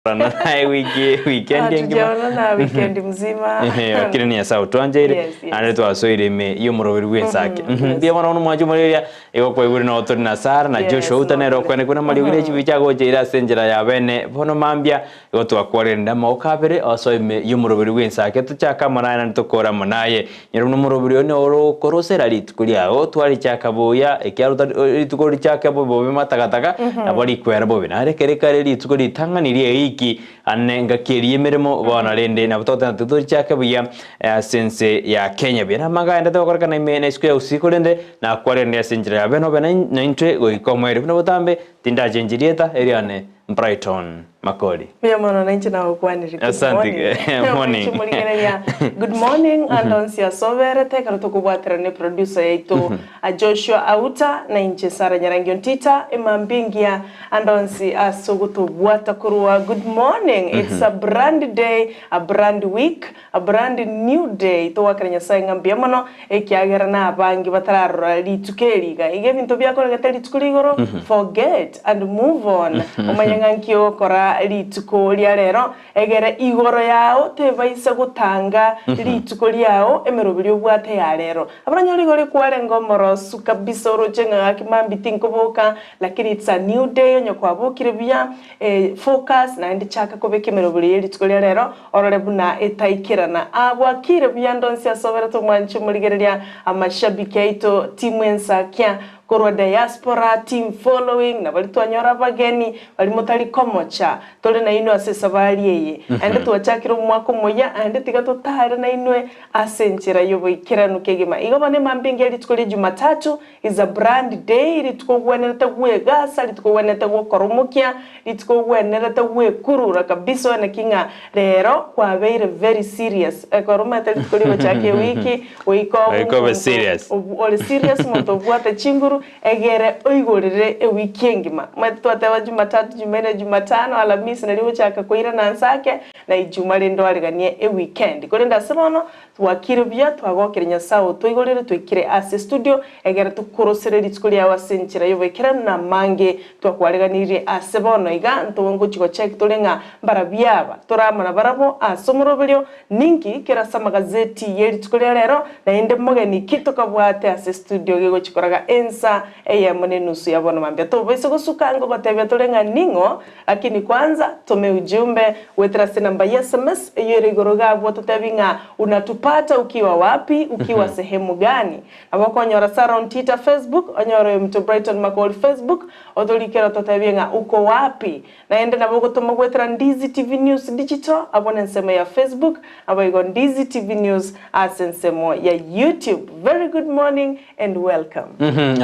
Naye wiki weekend engima. Hatujaonana weekend mzima. Ehe, lakini ni Nyasaye otwancheire Yes, yes. naende twasoire ime y'omoroberi bw'ensake. Mhm, yes. Mbuya mono bono mwanche omoreria igo kwaigure noo tore na Sarah na Yes, Joshua Outa nere notore. okwane buna amariogi ne chibicha agocha ire ase enchera ya bene bono mambia igo twakwarerende amagoko abere osoe ime y'omoroberi bw'ensake tochake amo naye naende tokore amo naye. Nyora buna omoroberi oyo noro okorosera rituko riago twarichaka buya ekiagera otari rituko richake bobe bobe matagataka nabo rikwera bobe. Naende ekero ekare rituko ritang'ani ri'eiki ane engaki eria y'emeremo bono rende nabo togoteba ng'a torichake buya ase ense ya Kenya buya. Namang'ana aye togokorekana ime na isiko ya gusii korende nakwarende ase enchera ya bene obe naintwe goika omoerio. Buna botambe tindachenchi rieta eriane Brighton Makori. Mbuya mono nainche nagokwanire. Good Asante. morning. Morning. Omochie morigereria. Good morning and onsi ase oberete ekero tokobwaterana ne producer yaito a Joshua Auta na inche Sarah Nyarangi Ontita emambia engiya and onsi ase ogotobwata korwa good morning. It's a brand day, a brand week, a brand new day. Togwakera Nyasaye ng'a mbuya mono ekiagera nabange batararora rituko eri iga. Iga ebinto biakoregete rituko ria igoro, forget and move on. Omanye ng'a nki ogokora rituko ria rero, egere igoro yao tebaisa gotanga rituko riao emeroberi obwate ya rero. Abaranyore igo rikwarenge omorosu kabisa oroche ng'a gaki mambia tinkoboka, lakini it's a new day onye kwabokire buya, focus naende chaka kobeka emeroberi ye rituko ria rero, Orore buna etaikerana. Aa bwakire buya ndonsi ase oberete omwanchi omorigereria amashabiki aito team ensakia korwa diaspora team following na baria twanyora abageni baria motari komocha tore nainwe ase esabari eye aende twachakire omwaka omoyia aende tiga totare nainwe ase enchera yoboikeranu kegima igo bono emambia engiya rituko ria jumatatu is a brand day rituko ogwenerete gwegasa rituko ogwenerete gokora omokia Rituko ogwenerete gwekurura kabisa one ki ng'a rero kwabeire very serious. Ekero omanyete rituko rigochaka ewiki goika obe Goika obe omonto serious. obu ore serious omonto obwate chinguru egere oigorere ewiki engima. Omanyete twateba jumatatu, jumaine, jumatano, alamisi nario ogochaka koirana nse ake na ijuma rende oareganie eweekend. Korende ase bono Twakire buya, twagokire Nyasae otoigorere toikire ase studio, egere tokorosere rituko riao ase enchera y'oboikeranu na amange twakwareganirie ase bono iga ntobe ngochi gocheck tore ng'a mbarabio aba tore amo nabarabwo ase omoroberio ninki kere ase amagazeti ye rituko ria rero naende mogeni ki tokabwate ase studio gegochi koraga ensa eyemo ne enusu ya bono mambia tobaise gosuka ngogotebia tore ng'a ning'o Lakini kwanza tome ujumbe goetera ase enamba ye sms eyio ere igoro iga abwo ototebi ng'a unatupata ukiwa wapi, ukiwa sehemu gani. Nabo okonyora Sarah Ontita Facebook, onyore oyominto Brighton Makori Facebook, otorikere ototebie ng'a uko wapi. Naende nabo ogotoma goetera Ndizi TV News Digital abwo nensemo ya Facebook, naboigo Ndizi TV News ase ensemo ya YouTube. Very good morning and welcome.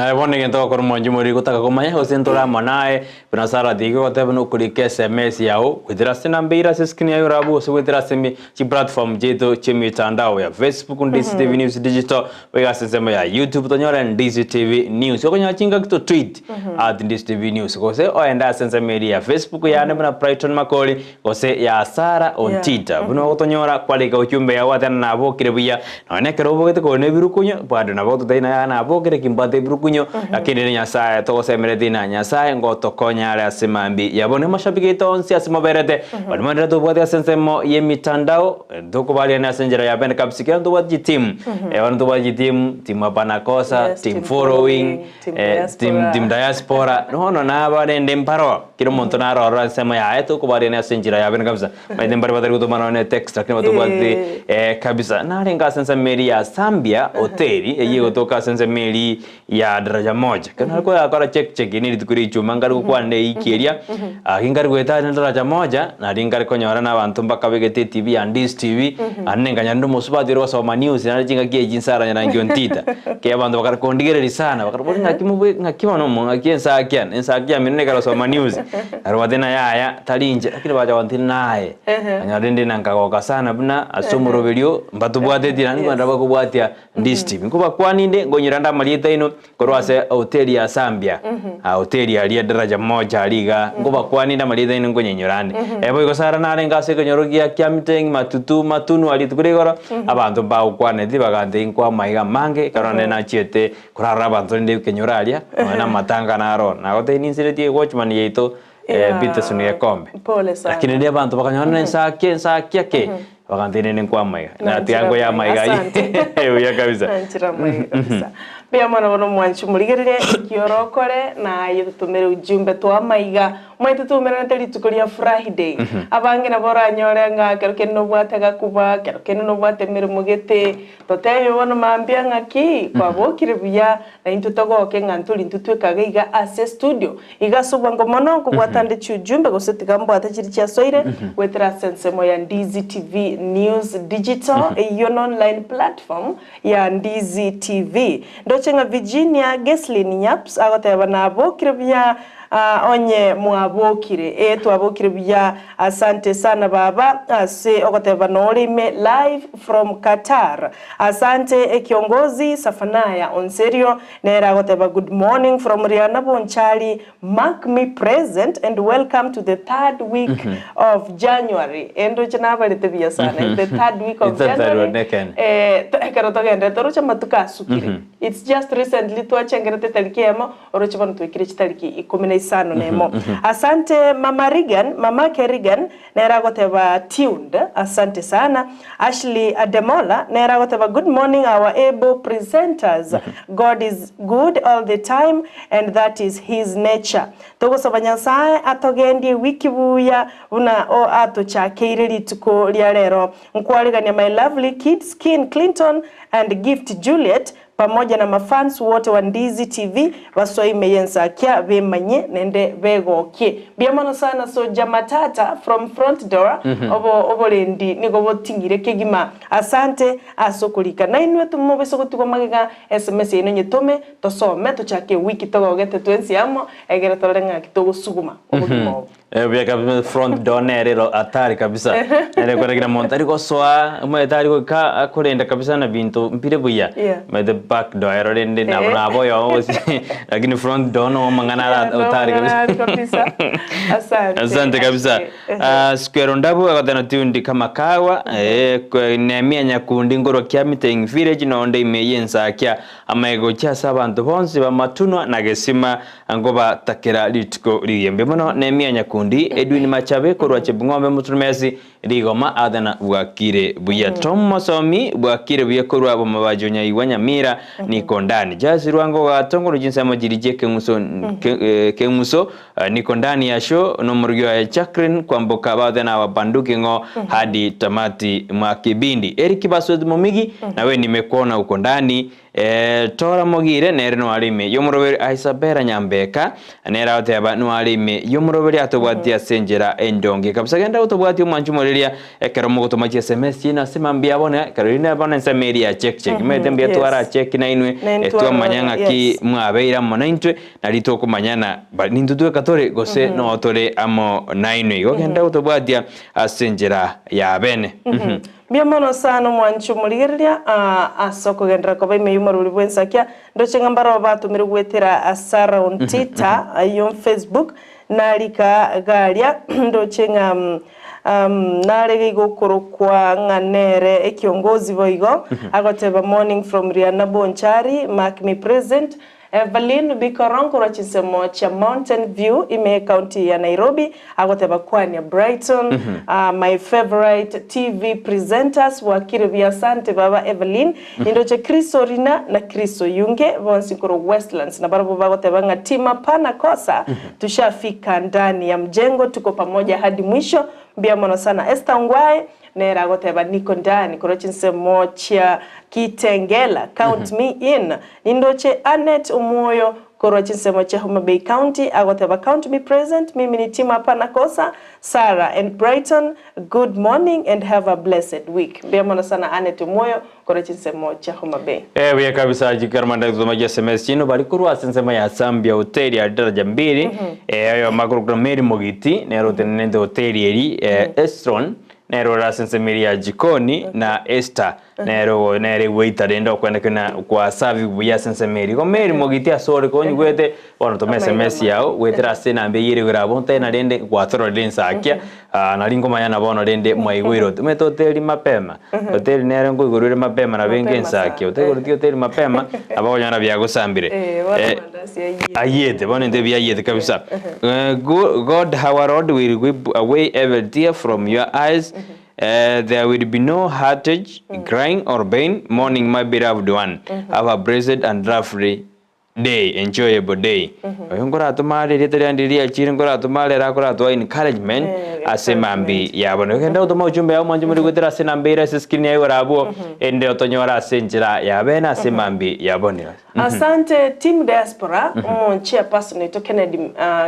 Aye bono egento ogokora omonche omoriri gotaka komanya gose ntore amo naye Buna Sarah tiga goteba nokorika SMS yao goetera ase enamba eire ase escreen yaye orabwo gose goetera ase emi chiplatform chiaito chi'emitandao ya Facebook Ndizi TV News Digital boigo ase ensemo ya YouTube tonyore Ndizi TV News. Okonyora chingaki to tweet at Ndizi TV News gose oende ase ensemo eria ya Facebook yane buna Brighton Makori gose ya Sarah Ontita buna ogotonyora kwarika ujumbe yao gwateba nabokire buya Nonya nekero obogete kore nebirukunyo, bado nabo ototebie ng'a nabokire ki mbwate ebirukunyo, lakini rende Nyasaye togosemeretie ng'a Nyasaye ngotokonya are ase mambia ya bono. Amashabiki aito onsi ase moberete, baria moenderete tobwate ase ensemo y'emitandao, tokobariania ase enchera ya bene kabisa ekiagera ntobwate chitimu, bono ntobwate chitimu, timu hapana kosa, Yes, team team following, following, team team diaspora. team diaspora, bono naba rende mbaroo, kera omonto naro ororo ensemo yaye tokobariania ase enchera ya bene kabisa. Omanyete mbare batari gotoma nonya ne text lakini batobwate eh, kabisa. Narenge ase ensemo eria ya Zambia hoteli eyio egotoka ase ensemo eria ya Daraja Moja. Ekero nare koyakora check check ne rituko ria ichuma nkare gokwana na ewiki eria, aki nkare goeta ase Daraja Moja, nari nkare konyora na abanto mbakabegete etv ya Ndizi TV, naende nkanyora nde omosubati ore gosoma news naende chingaki echi Sarah Nyarangi Ontita. Kei abanto bakare kondigereria sana, bakare bori ng'aki mobe ng'aki bono omo ng'aki ensakia ane, ensakia yamino nekero gosoma news. Naro bateba ng'a yaya tari inche, lakini bacha gontebia naye. Nanyora rende na nkagoka sana buna ase omoroberio mbatobwatetie naende nigo bakobwatia Ndizi TV. Nkobakwania inde, nkonyora nde amarieta aino korwa ase hoteli ya Zambia, hoteli aria daraja moja aria iga, nkobakwania inde amarieta aino nkonyenyora ande. Boigo Sarah narenge ase ekenyoro gia Kiamteng, Matutu, Matunu aria rituko ria igoro, abanto mbagokwaneti bagantebia nkwa amaiga amange, ekero naende nachiete Korarore abanto rende ekenyoro aria, nonya na amatanga naro. Nagotebia ninsiretie ewatchman yaito. eh, Peterson Gekombe. Pole sana. Lakini riria abanto bakanyora na ensaki ensaki ake, bagantebi nende nkwamaiga. Natiga Nanchera nkoyamaiga ayio. Asante. Buya kabisa. Nanchera amaiga kabisa. Mbuya mono bono mwanchi morigererie eki orokore na aye totomere ujumbe twamaiga. Omanyete toumeranete rituko ria Friday. Abange nabo oranyore ng'a kero kende nobwate gakuba, kero kende nobwate emeremo gete, totebie bono mambia ng'aki kwabokire buya, na intwe togoke ng'a ntori intwe tweka iga iga ase estudio. Iga ase obwango mono nkobwata nde chiujumbe gose tiga mbwate chiria chiasoire goetera ase ensemo ya Ndizi TV News Digital, eyio n'online platform ya Ndizi TV. Ndoche ng'a Virginia Geslin Nyaps agoteba nabokire buya onye mwabokire. Ee twabokire buya asante sana baba ase ogoteba nore ime live from Qatar. Asante ekiongozi Safanaya Onserio nere agoteba good morning from Riana Bonchari mark me present and welcome to the third week of January. Ee ndoche nabarete buya sana the third week of It's the third January. one, ekene. Eh, ekero togenderete oroche amatuko asukire. It's just recently twachengerete etariki eyemo oroche bono twaikire chitariki ikomi na isano na emo. Asante mama Regan, mamake Regan nere agoteba tuned, asante sana. Ashley Ademola nere agoteba good morning our able presenters. God is good all the time and that is his nature. Togosaba Nyasaye atogendie wiki buya buna o atochakeire rituko ria rero. Nkwarigania my lovely kids Kin Clinton and Gift Juliet pamoja na mafans wote wa Ndizi TV basoime yensakia bemanye nende begokie. Mbuya mono sana Soja Matata from front door obo oborendi nigo boting'ire kegima. Asante ase okorika. Nainwe mobise gotigwa magega SMS yaino nyetome tosome tochake ewiki togogete twensi amo egere torore ng'aki togosuguma obogima obo. Buya kabisa front door nere ero hatari kabisa. Nere korekera monto ari gosoa, omanyete ari goika akorenda kabisa na binto mbire buya. Omanyete back door ero rende nabo nabo oyomo gose lakini front door no amang'ana ara hatari kabisa. kabisa. Asante. Asante kabisa. Square Ndabu agoteba tuned kama kawa, Nehemia Nyakundi nkorwa Kiamiteing village nonde ime y'ensakia amaiga gochia ase abanto bonsi b'amatunwa na gesima nkobatakera rituko rigiya. Mbuya mono Nehemia Nyakundi, Edwin Machabe korwa Chebung'ombe Muturumesi Rigoma Athana bwakire buya. Tom Mosomi bwakire buya korwa Bomabajo Nyaigwa Nyamira niko ndani. Jasi Rwango gatongoro chinsemo chiri chie keng'uso keng'uso niko ndani ya show nomorugi oye Jacqueline Kwamboka bathana ababanduki ng'o hadi tamati mwa kibindi. Eric Baswet Momigi nawe nimekuona uko ndani. Tora Mogire nere noare ime y'omoroberi Isabella Nyambeka nere agoteba noare ime y'omoroberi atobwatie ase enchera endonge kabisa. Genda otobwatie omwanchi omoreria ekero mogotoma chi SMS chiaino ase mambia bono ekero rinde bono ensemo eria ya check check. Omanyete mbuya twara check nainwe twamanya ng'aki mwabeire amo naintwe nari tokomanyana nintwe tweka tore gose noo tore amo nainwe. Igo genda gotobwatia ase enchera ya bene. Mbuya mono sana omwanchi omorigereria ase okogenderera koba ime y'omorwori bw'ensakia. Ndoche ng'a mbarabwo batomire goetera Sarah Ontita ayio Facebook narika garia ndoche ng'a nare iga okorokwa ng'a nere ekiongozi boigo agoteba morning from Riana Bonchari mark me present Evelyn Bikoron korwa chinsemo chia Mountain View ime ecounty ya Nairobi agoteba kwania Brighton my favourite TV presenters bwakire buya asante baba Evelyn nindoche Chris Orina na Chris Oyunge bonsi korwa Westlands nabarabwo bagoteba ng'a team hapana kosa tushafika ndani ya mjengo tuko pamoja hadi mwisho mbuya mono sana Esther Ongwae Nere agoteba, Niko ndani korwa chinsemo chia Kitengela, count me in. Nindoche Annet Omwoyo korwa chinsemo chia Homa Bay County agoteba, Count me present, mimi ni team hapana kosa, Sarah and Brighton, good morning and have a blessed week. Mbuya mono sana Annet Omwoyo korwa chinsemo chia Homa Bay. Eh, buya kabisa chikarmanda gosoma chi SMS chino bari korwa ase ensemo ya Zambia hoteli ya daraja mbili eh, oyo makorokora Mary Mogiti nere otenenete hoteli eri eh, Esron nere ore ase ensemo eria ya jikoni na Esther. Nere ogo nere gweita rende okwenda kina kwasabi buya ase ensemo eria. Igo Mary mogiti ase ore konyigwete, bono toma SMS yao goetera ase enamba eyio ere igoro abwo tena rende gwatororire ensakia, nari nkomanya na bono rende mwaigweire ot omanyete hoteli mapema, hoteli nere nkoigorwa ere mapema nabo enga Mapema ensakia, sana. otaigoreti hoteli mapema nabo okonyora biagosambire. Eh, bono Eh, amandasi ayiete. ayiete bono intwe biayiete kabisa. Go- God our Lord will wipe away every tear from your eyes There will be no heartache, crying or pain, mourning my beloved one, have a blessed and lovely day, enjoyable day. Oyo nkoratoma are erieta riane riria riachire nkoratoma are ere akoratoa encouragement ase mambi yabo. Nigo genda gotoma ujumbe yao mwanche more goetera ase enamba ere ase screen yaye igoro abwo, erinde otonyore ase enchera ya bene ase mambi yabo. Asante team diaspora, omo chairperson oito Kennedy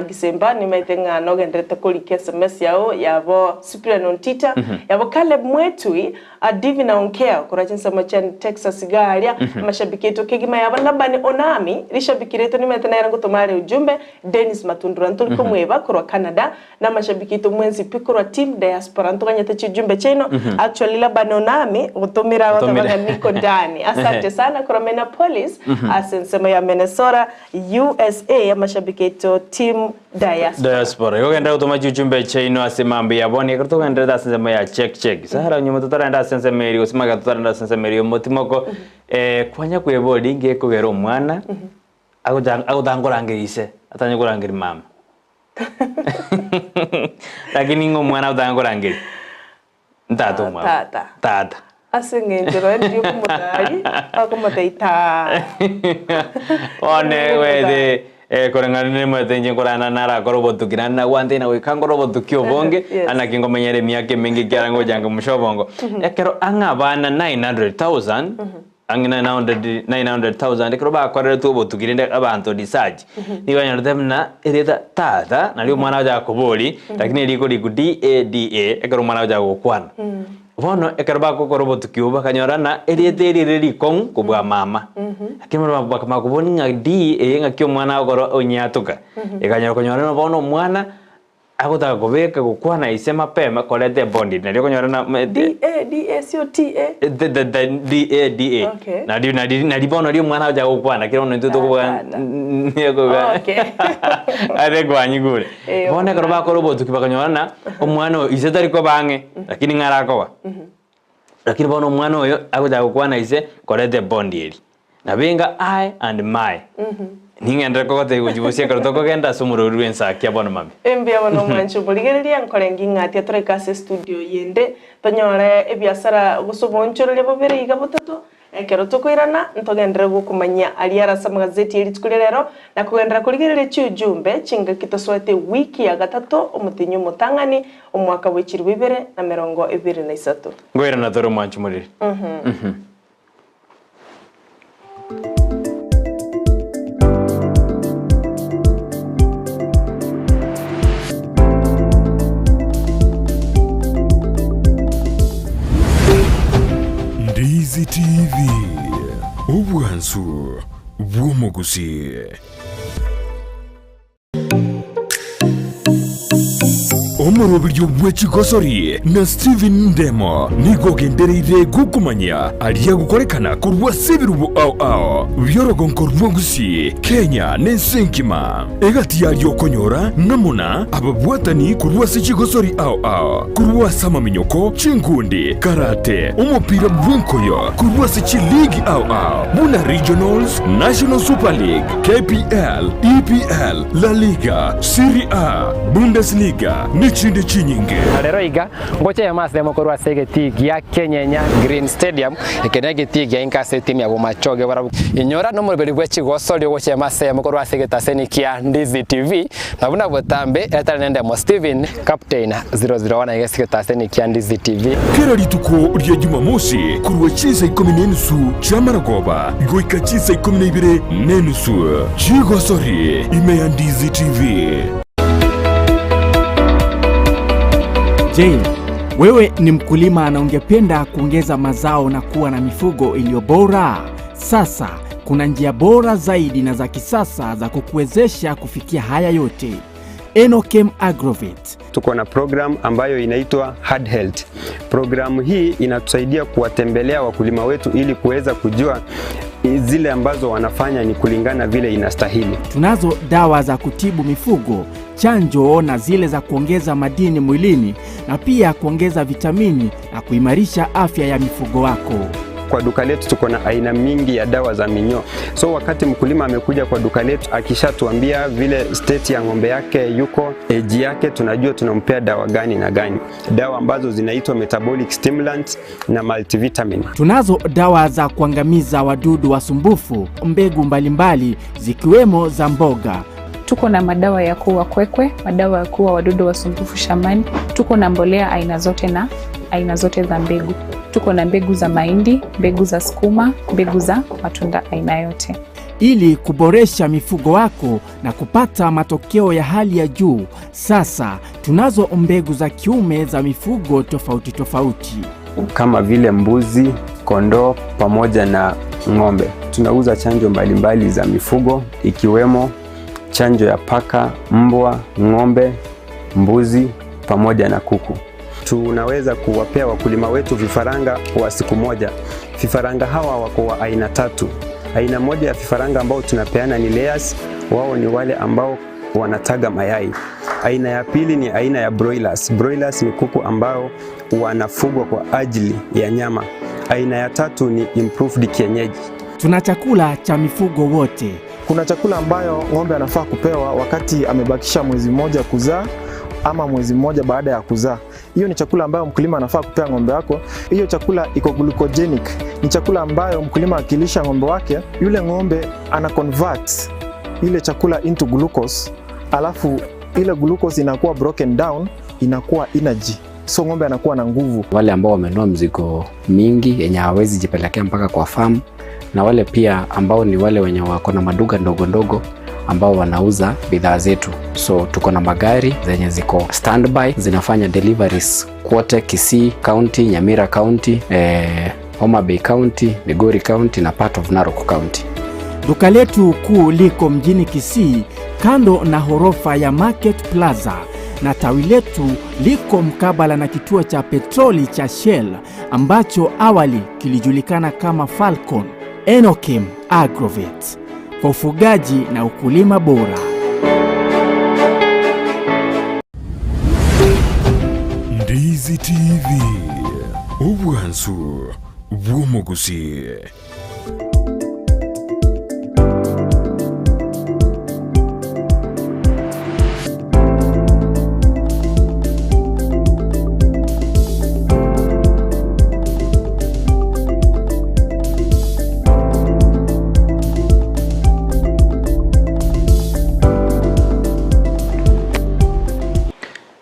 Gisemba nimaete ng'a nogenderete korika sms yao yabo Cyprian Ontita, yabo Caleb Mwetui, Divina Onkea korwa chinsemo chia Texas iga aria, amashabiki aito kegima yabo Laban Onami, rishabiki riaito nimaete nere ngotoma are ujumbe, Dennis Matundura ntori komweba korwa Canada, Na amashabiki aito mwensi pi korwa team diaspora ntoganyete chijumbe chiaino actually Laban Onami gotomera agoteba ng'a niko ndani asante sana korwa Minneapolis ase ensemo ya Minnesota USA amashabiki aito team diaspora. Diaspora. Igo genda gotoma chichumbe chiaino ase mambia ya bono ekero togenderete ase ensemo ya check check. Sara nyuma totarenda ase ensemo eria gose magega totarenda ase ensemo eria omotimoko kwanya kweboria ngekogera omwana agocha agotangorangeria ise atanye korangeria mama. Lakini ng'a omwana otanga korangeria ntata omwabo. Tata. Tata. Ase eng'encho nonya riria okomotari, okomotebia taa. Bono egwete koreng'ana nemwete inche nkorana narakore obotuki naende nagwante na goika nkore obotuki obonge, Yes. naki nkomenyera emiaka emenge ekiagera ngocha nkomucha obongo. Ekero ang'e abana 900,000 Ang'e 900,000 ekero bakoreretwe obotuki rende abanto research nigo banyorete buna erieta tata nario omwana agocha koboria lakini eriko riku DADA ekero omwana agocha gokwana. Bono ekero bagokora obotuki obwo bakanyora ng'a erieta eri rire rikong'u kobua mama. Lakini bono bakamanya koboria ng'a D eye ng'aki omwana agokora onyatoka. Ekanyora konyora ng'a bono omwana Agotaka kobeka gokwana ise mapema koreta ebondi nario okonyora na D A D A C O T A. D A D A Okay. Nario nari nari bono rio omwana agocha gokwana kero bono intwe tokoboga Tata. nigo Okay. ase kwanyigure. Eh, Bono ekero bakora obotuki bakanyora ng'a omwana oyo ise tari koba ang'e lakini ng'a arakoba. Lakini bono omwana oyo agochaka gokwana ise koreta ebondi eria. Nabo enga I and my. Ning'enderere kogotebia gochia bosio ekero tokogenda ase omorweri bw'ensakia bono mambia. Mbuya mono omwanchi omorigereria, nkorenge ing'atia toraike ase estudio yende, tonyore ebiasara gose oboonchoreria bobere iga botato, ekero tokoirana ntogenderere gokomanyia aria are ase amagazeti ye rituko ria rero, na kogenderera korigereria chiujumbe chingaki tosoete ewiki ya gatato omotenyi omotang'ani omwaka bwe chilifu 2023. Ngoirana tore omwanchi omoriri. Ndizi TV, obwansu bw'omogusii. Omoroberio bwe chigosori na Stephen Ndemo nigo ogendereire gokomanyia aria agokorekana korwa ase ebirubo ao ao bi'orogonko rwa Gusii, Kenya na ense engima. Egati yaria okonyora ng'amuna ababwatani korwa ase chigosori ao ao, korwa ase amaminyoko, chinkundi, karate, omopira bw'enkoyo, korwa ase chiligi ao ao buna Regionals, National Super League, KPL, EPL, La Liga, Serie A, Bundesliga, nechinde chinyinge. Na rero iga, ngocha eyemo ase eyemo korwa ase egetii gia Kenyenya Green Stadium, eke negetii gia inka ase etimu ya Bomachoge barabwo. Inyora nomoroberi bwe chigosori ogocha eyemo ase eyemo korwa ase egetaseni kia Ndizi TV, na buna botambe etari nendemo Stephen Captain 001 aiga ase egetaseni kia Ndizi TV. Kera rituko ria Jumamosi korwa chinsa ikomi na enusu chi'amaragoba goika chinsa ikomi na ibere na enusu, chigosori ime ya Ndizi TV. Je, wewe ni mkulima na ungependa kuongeza mazao na kuwa na mifugo iliyo bora? Sasa kuna njia bora zaidi na za kisasa za kukuwezesha kufikia haya yote. Enokem Agrovet. Tuko na program ambayo inaitwa Hard Health. Programu hii inatusaidia kuwatembelea wakulima wetu ili kuweza kujua zile ambazo wanafanya ni kulingana vile inastahili. Tunazo dawa za kutibu mifugo, chanjo na zile za kuongeza madini mwilini na pia kuongeza vitamini na kuimarisha afya ya mifugo wako. Kwa duka letu tuko na aina mingi ya dawa za minyoo. So wakati mkulima amekuja kwa duka letu akishatuambia vile state ya ng'ombe yake yuko, age yake, tunajua tunampea dawa gani na gani, dawa ambazo zinaitwa metabolic stimulants na multivitamin. Tunazo dawa za kuangamiza wadudu wasumbufu, mbegu mbalimbali zikiwemo za mboga. Tuko na madawa ya kuua kwekwe, madawa ya kuua wadudu wasumbufu shambani. Tuko na mbolea aina zote na aina zote za mbegu. Tuko na mbegu za mahindi, mbegu za sukuma, mbegu za matunda aina yote. Ili kuboresha mifugo wako na kupata matokeo ya hali ya juu, sasa tunazo mbegu za kiume za mifugo tofauti tofauti kama vile mbuzi, kondoo pamoja na ng'ombe. Tunauza chanjo mbalimbali za mifugo ikiwemo chanjo ya paka, mbwa, ng'ombe, mbuzi pamoja na kuku. Tunaweza kuwapea wakulima wetu vifaranga wa siku moja. Vifaranga hawa wako wa aina tatu. Aina moja ya vifaranga ambao tunapeana ni layers, wao ni wale ambao wanataga mayai. Aina ya pili ni aina ya broilers. Broilers ni kuku ambao wanafugwa kwa ajili ya nyama. Aina ya tatu ni improved kienyeji. Tuna chakula cha mifugo wote. Kuna chakula ambayo ng'ombe anafaa kupewa wakati amebakisha mwezi mmoja kuzaa ama mwezi mmoja baada ya kuzaa. Hiyo ni chakula ambayo mkulima anafaa kupea ng'ombe wako. Hiyo chakula iko glucogenic, ni chakula ambayo mkulima akilisha ng'ombe wake, yule ng'ombe ana convert ile chakula into glucose, alafu ile glucose inakuwa broken down, inakuwa energy, so ng'ombe anakuwa na nguvu. Wale ambao wamenunua mzigo mingi yenye hawawezi jipelekea mpaka kwa farm, na wale pia ambao ni wale wenye wako na maduka ndogo ndogo ambao wanauza bidhaa zetu. So tuko na magari zenye ziko standby zinafanya deliveries kwote Kisii County, Nyamira County, Homa Bay County, Migori County na part of Narok County. Duka letu kuu liko mjini Kisii kando na horofa ya Market Plaza na tawi letu liko mkabala na kituo cha petroli cha Shell ambacho awali kilijulikana kama Falcon. Enokim Agrovet kwa ufugaji na ukulima bora. Ndizi TV, obwansu bw'omogusi.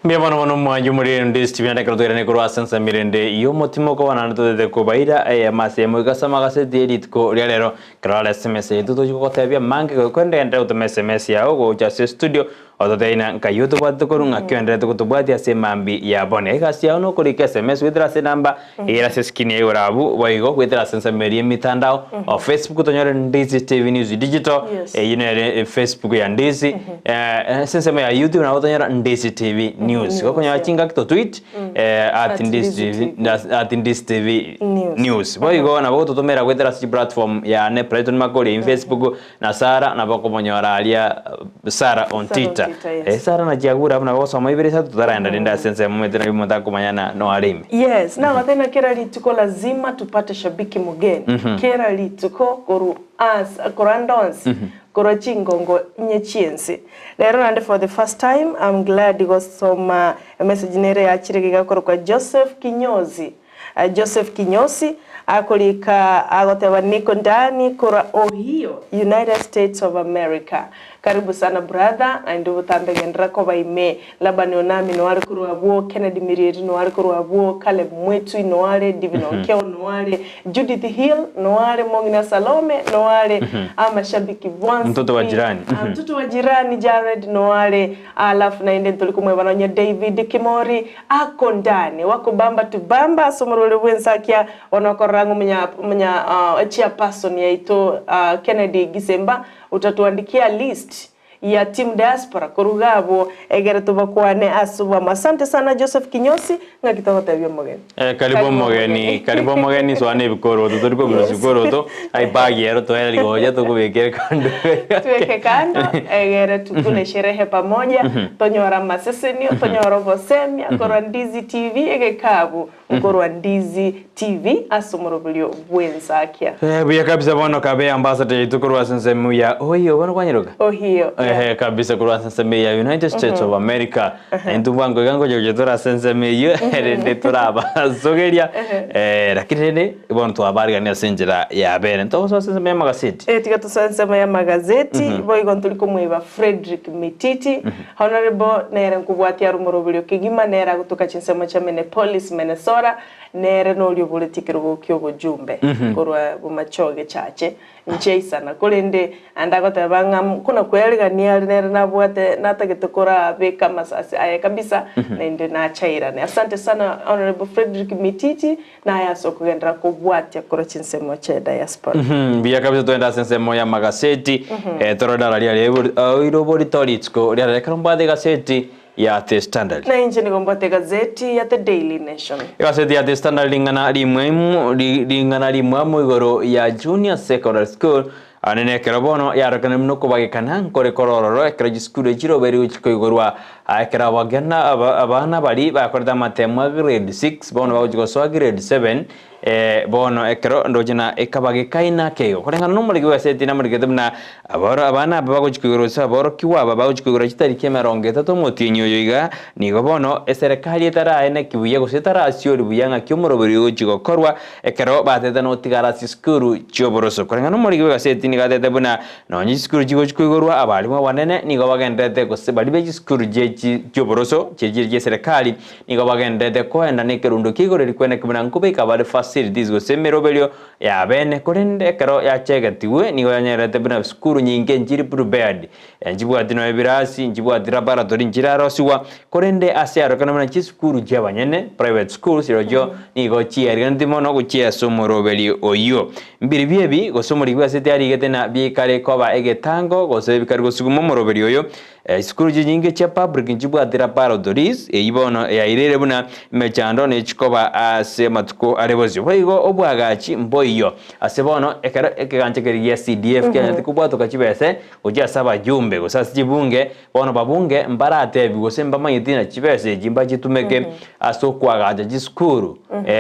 Mbuya mono mono mwanyu muri Ndizi TV naende ekero twairane korwa ase ensemo erende y'omotimo okoba naende totete kobaira eyemo ase eyemo goika ase amagaseti ye rituko ria rero. Ekero ore SMS yaito tochi gogotebia amange goika ende gotoma SMS yago gocha ase estudio ototebie ng'a nkai otobwatete korwa ng'aki oenderete gotobwatia ase emambi ya bono. Egasi yao nokorika SMS goetera ase enamba ere ase eskrini ya igoro abwo boigo goetera ase ensemo eria emitandao o Facebook tonyore Ndizi TV News Digital eyio nere Facebook ya Ndizi ase ensemo ya YouTube nabo tonyora Ndizi TV News. Gokonyora chingaki to tweet at Ndizi TV at Ndizi TV News. Boigo nabo gototomera goetera ase chiplatform yane Brighton Makori in Facebook na Sarah nabo okomonyora aria Sarah on Twitter. Eh, Sarah na chiagure abwo nabo gosoma ibere isato totaraenda rende ase ensemo omanyete naki omonto akomanya noare ime. Yes, nagoteba kera rituko lazima tupate shabiki mugeni. Kera rituko korwa as korwa ande onsi korwa chingongo inye chiense. Rero naende for the first time I'm glad gosoma emessage nere yachire iga korokwa Joseph Kinyozi. Joseph Kinyosi akorika agoteba niko ndani korwa Ohio, United States of America. Karibu sana brother, naende botambe genderera koba ime. Laban Onami noare korwa abwo, Kennedy Mirieri noare korwa abwo, Caleb Mwetui noare, Divine Onkeo noare, Judith Hill noare, Mong'ina Salome noare, amashabiki bonsi Mtoto wa jirani. Ah, mtoto wa jirani Jared noare, alafu naende ntoli komweba nonya David Kimori ako ndani wako bamba tu bamba ase omorweri bw'ensakia bono okorora ng'a omonya omonya chairperson yaito Kennedy Gisemba otatuandikia list ya Team Diaspora korwa iga abwo egere tobakwane ase obwamo. Asante sana Joseph Kinyosi, ng'aki togotebia omogeni? Eh, karibu Karibu omogeni, omogeni. karibu omogeni soa na ebikoroto, tori kobirusia Yes. bikoroto, ai bag ero toere rigocha tokobekere kando. Tweke kando egere tukule sherehe pamoja, tonyore amasesenio, tonyore obosemia korwa Ndizi TV egekabu Nkorwa Ndizi TV ase omoroberio bw'ensakia. Eh, buya kabisa bono kabe ambassador yaito korwa ase ensemo ya Ohio bono kwanyeroka? Ohio, yeah. Ehe kabisa korwa ase ensemo ya United States of America. Na intwe bwango iga ngocha gocha tore ase ensemo eyio rende torabasogeria eh, lakini rende bono twabarigania ase enchera ya bene. Ntogosoa ase ensemo ya amagaseti. Eh, tiga tosoe ensemo y'amagazeti, boigo ntori komoiba Fredrick Mititi, Honourable nere nkobwatia are omoroberio kegima nere agotoka chinsemo chia Minneapolis, Minnesota, nere noria oboretie ekerogo ki'obojumbe korwa bomachoge chache inche isana korende ande agoteba ng'a kona kwearigania are nere nabwate natagete korabeka amasasi aye kabisa naende nachairane. Asante sana Honourable Fredrick Mititi naye ase okogenderera kobwatia korwa chinsemo chia diaspora. Mbuya kabisa twende ase ensemo y'amagaseti eh, torore araria oire oborito rituko riarero ekero mbwate egaseti ya The Standard. Na inche nigo mbwate egazeti ya The Daily Nation. Egaseti ya The Standard ring'ana rimwaimu ring'ana rimwamu igoro ya Junior Secondary School Aye nekero bono yarokanire buna okobagekana nkore kore ororo ekero chisukuru echi chirobeire gochia koigorwa. Aye ekero abageni abana baria bakorete amatemo a grade six bono bagochia gosoa grade seven, bono ekero ndoche na ekabagekaine ake igo. Koreng'ana nomoriki bw'egaseti namorikete buna aboro abana aba bagochia koigorwa gose aborokigwa aba bagochia koigorwa chitariki emerongo etato omotienyi oyo iga, nigo bono eserekari etaraeneki buya gose etarasiori buya ng'aki omoroberi ogochia gokorwa Ekero batete notigara ase chisukuru chi'oboroso. Koreng'ana nomoriki bw'egaseti nigo atete buna nonya chisukuru chigochi koigorwa abalimu abanene nigo bagendererete gose baria be chisukuru chi'oboroso chiria chi'eserekari nigo bagendererete koenda nekerundo kia igoro rikwene buna nkobeka bare facilities gose emeroberio yabene korende ekero yachegetigwe nigo yanyererete buna sukuru nyinge nchiri prepared Nchibwati nonya ebirasi, nchibwati laboratory nchirarosigwa, korende ase arokana buna chisukuru chi'abanyene, private schools, chirochio nigo chiariganeti mono gochia ase omoroberi oyio. Mbiribio ebi, gose omoriki bw'esete arigete na bikare koba egetango gose bikare gosuguma omoroberi oyo. Chisukuru chinyinge chia public nchibwati laboratories, eyio bono yairire buna emechando nechikoba ase amatuko are bosio. Boigo obwagachi mboiyo ase bono ekero ekegancha keria gia CDF kianyarete kobwatoka chibese, Gochia ase abajumbe, gose ase chibunge, bono babunge mbaratebiwe gose mbamanyeti ng'a chibesa echi mbachitumeke ase okoagacha chisukuru,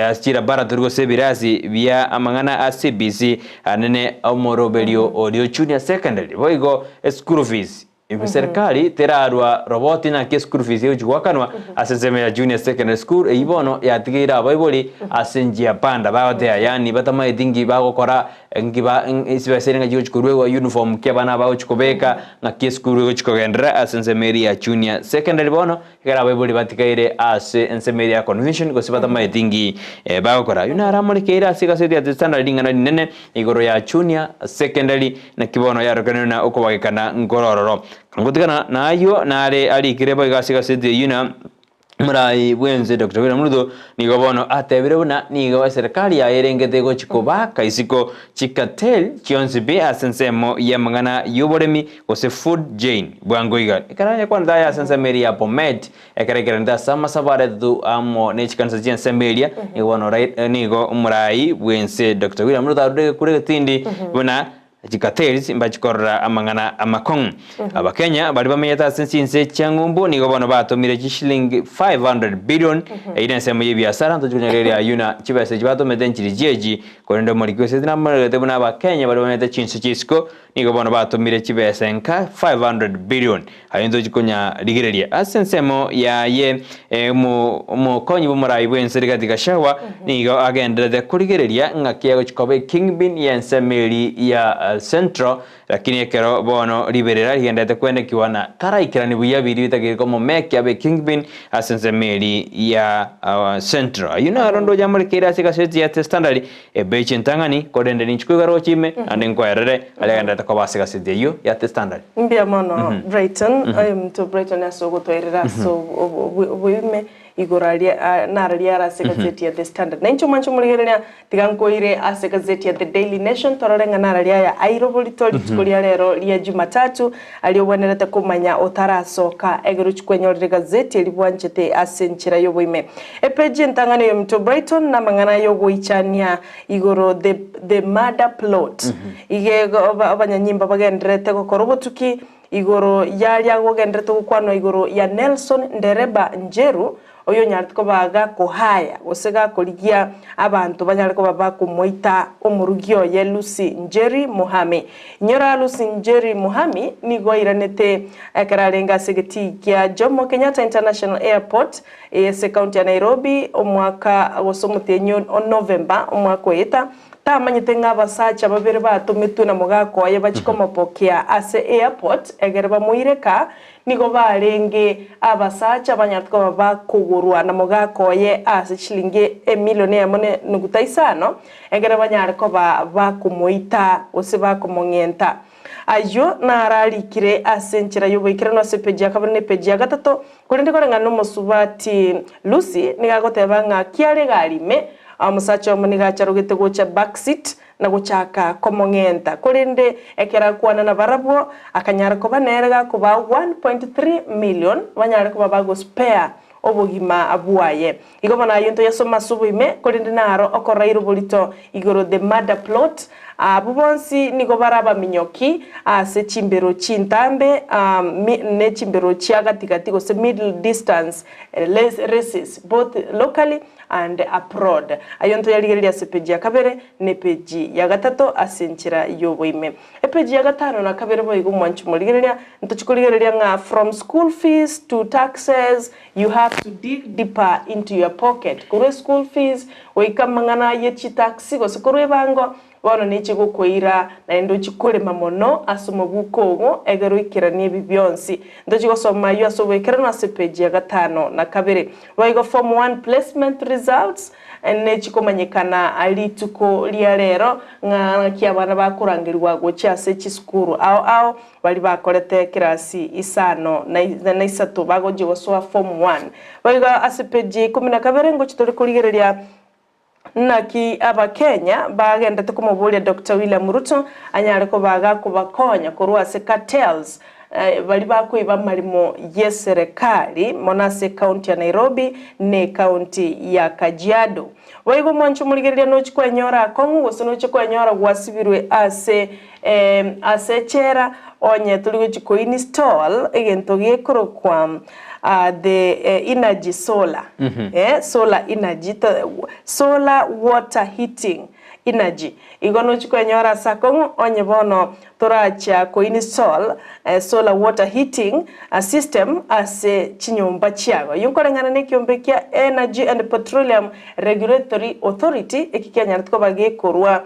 ase chilaboratory gose ebirasi bia amang'ana a CBC anene omoroberio oria junior secondary. Boigo eschool fees, serikali terarwa roboti naki eschool fees egochi goakanwa ase ensemo ya junior secondary school, eyio bono yatigeire abaibori ase njia panda bagoteya yaani batamaeti nki bagokora Nki ba chibesa eria ng'aki chigochi koruegwa, uniform ki abana bagochi kobeka, ng'aki esukuru egochi kogenderera ase ensemo eria ya junior secondary bono, ekero abaibori batigaire ase ensemo eria ya confusion gose batamaeti nki bagokora. Ayio naro amorekeire ase egaseti ya The Standard ring'ana rinene igoro ya junior secondary naki bono yarokanire na okobagekana nkoro ororo. Ngotigana nayio nare arikire boigo ase egaseti eyio na. Omorai bw'ense Doctor William Ruto nigo bono atebire buna nigo eserekari yaye erengete gochi kobaka isiko chicartel chionsi pi ase ensemo y'amang'ana y'oboremi gose food chain bwango iga. Ekero ayekwanete aya ase ensemo eria ya Bomet ekero aikeranete ase amasabo aretwe amo ne chikanisa chi'ensemo eria nigo bono nigo omorai bw'ense Doctor William Ruto arure egekuro egetindi buna Chikatels mbachi korora amang'ana amakong'u. Abakenya baria bamenyete ase chinse chia ng'umbu nigo bono batomire chishilingi 500 billion eyio nensemo y'ebiasara ntochi konyagereria ayio na chibesa echi batomete nchiri chiechi korende omoriki bw'esegi namoregete buna abakenya baria bamenyete chinse chia isiko nigo bono batomire chibesa enka 500 billion ayio ntochi konyarigereria ase ensemo yaye omokonyi bw'omorai bw'ense Rigathi Gachagua nigo agendererete korigereria ng'aki egochi koba ekingpin y'ensemo eri ya Central lakini ekero bono riberera rigendererete kwendekiwa na taraikerani buya biria bitakeire komomekia abe ekingpin ase ensemo eri ya Central. Ayio naro ndoche amorekeire ase egaseti ya The Standard ebeche entang'ani korende ninche koigwa roche ime naende nkoerere aria agendererete koba ase egaseti eyio ya The Standard. Mbuya mono Brighton, oyominto Brighton ase ogotoerera ase oboime. Igoro aria naro riare ase egazeti ya The Standard. Na inche omwanche omorigereria, tiga nkoire ase egazeti ya The Daily Nation torore ng'a naro riaya aire oborito rituko ria rero ria Jumatatu, aria ogwenerete komanya otarasoka egere ochie kwenyorera egazeti eria bwanchete ase enchera y'oboime. Epeji entang'ani y'ominto Brighton namang'ana y'ogoichania igoro The The Murder Plot. Iga abanyanyimbo bagendererete gokora obotuki Igoro y'aria gogenderete gokwanwa igoro ya Nelson Ndereba Njeru, oyonyarete koba gakohaya gose gakorigia abanto banyare koba bakomoita omorugi oye Lucy Njeri Muhami. Inyora Lucy Njeri Muhami nigo airanete ekero arenge ase egetii kia Jomo Kenyatta International Airport ase ekaunti ya Nairobi omwaka gose omotienyi o November omwaka oeta. Tamanyete ng'a abasacha babere batometwe na mogaka oye bachie komopokia ase airport egere bamoire ka, nigo barenge abasacha banyarete koba bakogorwa na mogaka oye ase chilingi emilion eyemo ne nuguta isano, egere banyare koba bakomoita gose bakomong'enta. Ayio naro arikire ase enchera y'oboikeranu ase epeji ya kabere na epeji ya gatato, korende koreng'ana nomosubati Lucy nigo agoteba ng'a kiare egari ime, omosacha omo nigo acharogete gocha back seat na gochaka komong'enta, korende ekero akwana nabarabwo akanyara koba nere gakobaa 1.3 million banyare koba bagospare obogima bwaye. Igo bono ayio ntoyasome ase oboime, korende naro okoraira oborito igoro the murder plot. Abwo bonsi nigo bare abaminyoki ase chimbero chintambe ne chimbero chia gati-gati gose middle distance races both locally and abroad. Ayio ntoyarigererie ase epeji ya kabere na epeji ya gatato ase enchera y'oboime. Epeji ya gatano na kabere boigo omwanchi omorigereria, ntochie korigereria ng'a from school fees to taxes You have to dig deeper into your pocket, korwa eschool fees goika amang'ana ye chitaxi gose korwa ebango, bono neche gokoira naende ochie korema mono ase omobuko ogo egere oikeranie ebi bionsi. Ntochie gosoma ayio ase oboikeranu ase page ya gatano na kabere. Boigo form one placement results nechi komanyekana rituko ria rero ng'a ng'aki abana bakorangerigwa gochia ase chisukuru ao ao Baria bakorete ekirasi isano na isato bagochia gosoa form one. Boigo ase page ya ikomi na kabere ngochia tore korigereria naki abakenya bagendete komoboria Doctor William Ruto anyare koba gakobakonya korwa ase cartels baria bakoiba amarimo yeserekari mono ase ecounty ya Nairobi ne ecounty ya Kajiado. Boigo omwancho omorigereria nochie kwenyora akong'u gose nochie kwenyora gwasibirwe ase Ase echela, onye tori gochia koinstall egento gekorokwa the energy solar, solar energy, solar water heating energy, igo nochia kwenyora ase akong'u onye bono torachia koinstall solar water heating system ase chinyomba chiago. Eyio nkoreng'ana na ekiombe kia Energy and Petroleum Regulatory Authority eki kianyarete koba gekorwa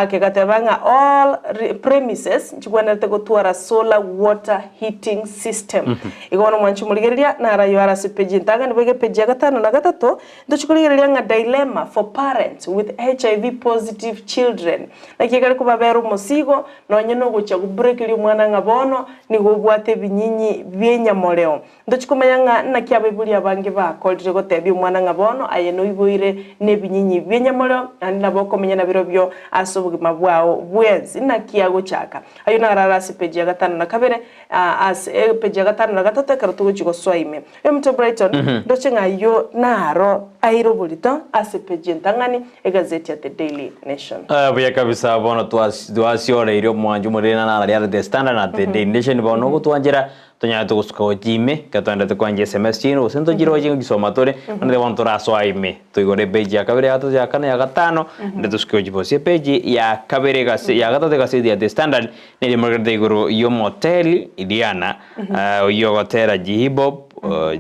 Kegateba ng'a all premises nchigwenerete gotwara solar water heating system. Igo bono mwanche morigereria naro ayio are ase page entang'ani boigo epage ya gatano na gatato ntochie korigereria ng'a dilemma for parents with HIV positive children. Naki ekare kobabera omosigo nonye nogochia goburekeria omwana ng'a bono nigo obwate ebinyinyi bi'enyamoreo. Ntochi komanya ng'a naki abaibori abange bakorire gotebia omwana ng'a bono aye noiboire nebinyinyi bi'enyamorero, naende nabo okomenya nabirobio ase obogima bwao bwensi. Naki agochaka? Ayio naro are ase epeji ya gatano na kabere, ase epeji ya gatano na gatato ekero togochia gosoa ime. Oyominto Brighton, ndoche ng'a ayio naro aire oborito ase epeji entang'ani, egazeti ya The Daily Nation. Buya kabisa bono twasioreirie omwancho omorere na naro riare The Standard na The Daily Nation bono ogotwanchera Tonyarete gosuka gochia ime, ekero twaendete koancha SMS chiaino, gose ntochiroche gochisoma tore, bono nigo bono torasoa ime, toigore epage ya kabere, ya gatato, ya kane, ya gatano, naende tosuke gochia bosi. Epage ya kabere egase ya gatato egaseti ya The Standard, neri emorekerete igoro ya omoteli Rihanna, oyio ogotera G-Hip-Hop,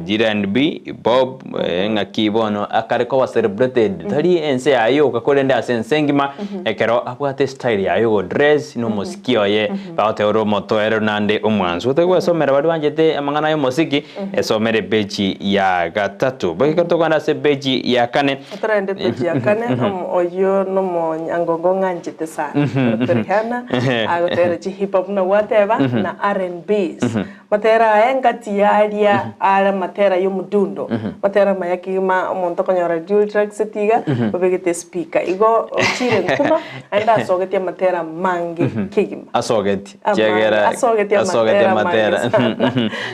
G-R&B, Hip-Hop, ng'aki bono akare koba celebrated, tari ense yaye yoka korende ase ense engima, ekero abwate estyle yaye yogodress, na omosiki oye, Bagoteba ore omotoereru naende omwansu. Otari gwesomera baria banchete amang'ana y'omosiki, esomere epeji ya gatato. Boigo ekero tokogenda ase epeji ya kane. Otorende epeji ya kane, oyio nomonyangongo ng'anchete sana. Rihanna, agotera chihip hop buna gwateba, na R&Bs. Matera aya engati yaria are amatera y'omodundo, matera amaya kegima omonto okonyora dual tracks tiga obegete espeaker. Igo ochire nkuma naende asogetie amatera amange kegima. Asogeti Amange, kiagera asogetie asogeti amatera amange amatera sana.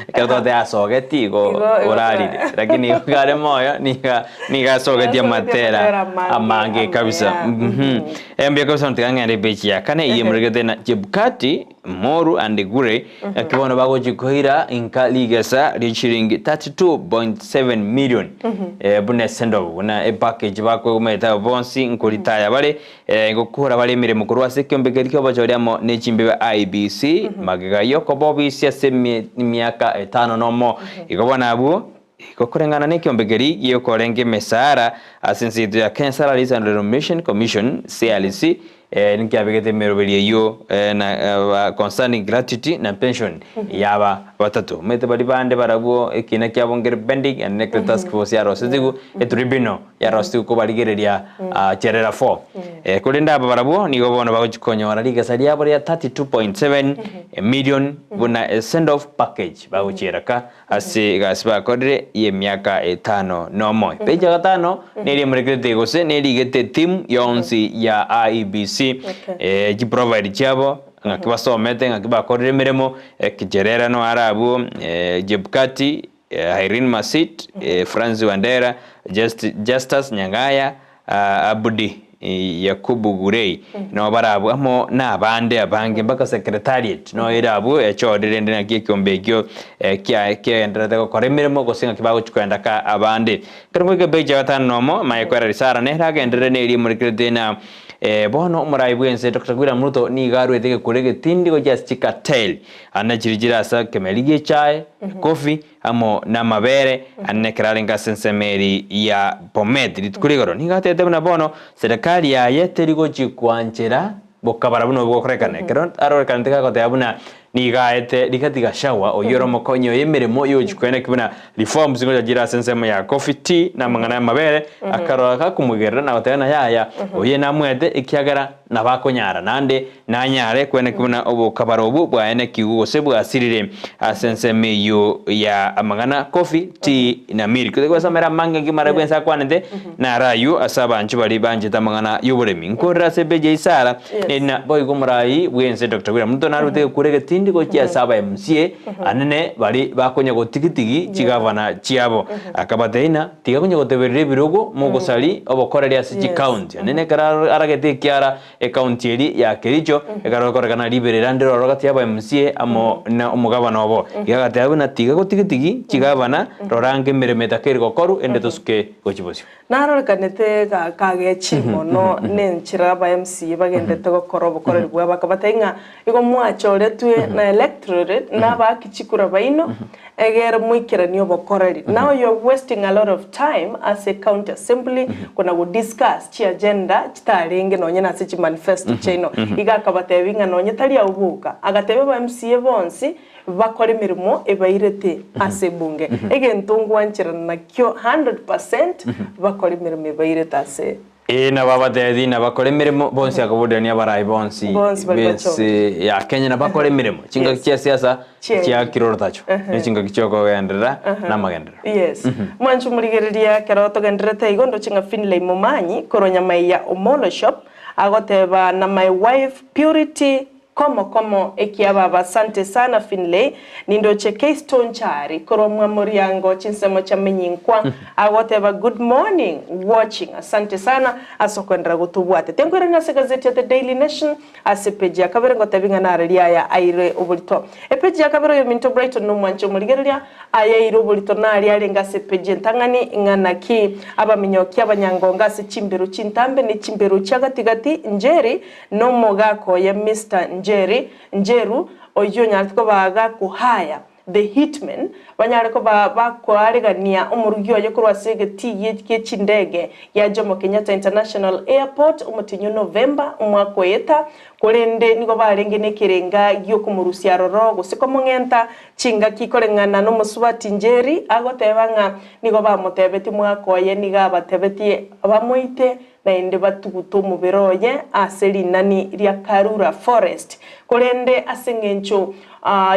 ekero twateba asogeti igo Igo igo orarire lakini igo kare moyo niga niga asogetie Asogetie amatera amatera amange amange kabisa amaya. Mhm. Mbuya kabisa tiga ng'ende epeji ya kane eyio emoregete na Chebukati Moru and Gure naki bono bagochi koira inka rigesa rie chiringi 32.7 million buna esendobu buna epackage bakoigomete abo bonsi nkoritaya bare gokora bare emeremo korwa ase ekiombe keria ki'obochori amo ne chimbebe IEBC magega y'okoba obisi ase emiaka etano nomo. Igo bono abwo igo koreng'ana nekiombe keria giokorenga emesara ase ense yaito ya Kenya Salaries and Remuneration Commission CRC nkiabegete emeroberi eyio na concerning gratuity na pension yaba batato. Omanyete baria bande barabwo ekina kiabo nkere pending and nekero task force yarosetigwe etribunal yarosetigwe kobarigereria cherera 4. Korende aba barabwo nigo bono bagochi konyora rigesa riabo ria 32.7 million buna send off package bagochiera ka ase egasi bakorire y'emiaka etano nomo. Page ya gatano neri emorekerete gose nerigete team yonsi ya IEBC chiprofile chiabo ng'aki basomete ng'aki bakorire emeremo Kicherera no arabwo Jebukati Irene Masit Francis Wandera Justus Nyang'aya Abdi Yakubu Gurei no barabwo amo na abande abange mpaka secretariat no ere abwo echorire rende naki ekiombe ekio kiagendererete gokora emeremo gose ng'aki bagochi koenda ka abande. Ekero ngoika page ya gatano nomo maye kwera risara nere agenderere neri emorekerete na bono omorai bwense Dr. William Ruto nigo arwete egekura egetindi gochia ase chicartel ande chiri chire ase ekemeri gie echae, coffee amo namabere ande ekero arenge ase ensemo eri ya Bomet rituko ria igoro. Nigo atebete buna bono serikali yaye teri gochi koanchera bokabara buna obo bokorekana. Ekero arorekanete gagoteba buna nigo aete Rigathi Gachagua oyio ore omokonyi oye emeremo yogochi koeneki buna reforms ngocha chire ase ensemo ya coffee, tea na amang'ana y'amabere, akarora gakomoigerera na goteba ng'a yaya oye namwete ekiagera nabo akonyara naende nanyare koeneki buna obokabara obwo bwaenekigwe gose bwasirire ase ensemo eyio ya amang'ana coffee, tea na milk. Toigwesomera amange ngima aria bwensi akwanete naro ayio ase abanchwa baria banchete amang'ana y'oboremi. Nkorera ase epeji ya Isara neri boigo omorai bwense Doctor William Ruto narute egekura egetindi gochia ase aba MCA anene baria bakonya gotigitigi chigavana chiabo. Akabatebia ng'a tiga konya goteberera ebirogo mogosari obokoreri ase chicounty. Anene ekero aragete ekiara Ecounty eria ya Kericho ekero ekorekana riberera ndire ororo gati y'aba MCA amo na omogabana obo. Iga agateba buna tiga gotigitigi chigabana rora ange emeremo etakeire gokorwa ende tosuke gochia bosio. Narorekanete kagechi mono nenchera aba MCA bagenderete gokora obokoreri bwabo akabatebia ng'a igo mwachoretwe na electorate na abaaki chikura baino egere moikeranie obokoreri. Now you are wasting a lot of time ase county assembly kona go discuss chi agenda chitarenge nonye nase chi manifesto chiaino. Iga akabatebia ng'a nonye tari abwo boka, agatebia aba MCA bonsi bakore emeremo ebairete ase ebunge. Egento ngwancherana nakio 100% bakore emeremo ebairete ase. Ee, nabo abatebi nabakore emeremo bonsi akaboderania abarai bonsi Bonsi bari b'ense bachore. ya Kenya nabakore emeremo. Chingaki Yes. chia siasa Chiaye. chia kirorotacho ne chingaki chiokogenderera na amagenderero. Yes. Mwanche omorigereria ekero togendererete igo ndoche ng'a Finlay Momanyi korwa Nyamaiya Omolo Shop agoteba na my wife Purity Komo komo ekia baba asante sana Finlay nindoche Keystone Chari korwa mwa Moriango chinsemo chia Menyinkwa agoteba good morning watching asante sana ase okoenderera gotobwate tenkoirania ase egazeti ya The Daily Nation ase epeji ya kabere ngotebi ng'a nare riaya aire oborito epeji ya kabere oyominto Brighton nomwanche omorigereria ayaire oborito naria arenge ase epeji entang'ani ng'a naki abaminyoki abanyangongo ase chimberu chintambe ne chimberu chia gati gati Njeri Nomogaka oye Mister Njeri, Njeru, oyio onyarete koba gakohaya the hitmen, banyare koba bakoaregania omorugi oye korwa ase egetii gie chindege gia Jomo Kenyatta International Airport omotienyi o November omwaka oeta, korende nigo barenge nekerenga giokomorusia aroro gose komong'enta chingaki koreng'ana nomosubati Njeri agoteba ng'a nigo bamotebetie omwaka oye nigo abatebetie bamoite naende batugute omobere oye ase rinani ria Karura Forest. Korende ase engencho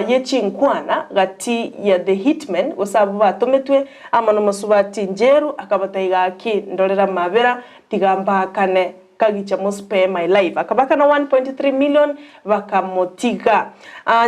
ye chinkwana gati ya the hitmen gose abwo batometwe amo nomosubati Njeru akabatebia gaki ndorere amabera tiga mbaakane kagicha mo spare my life akabakana 1.3 million bakamotiga.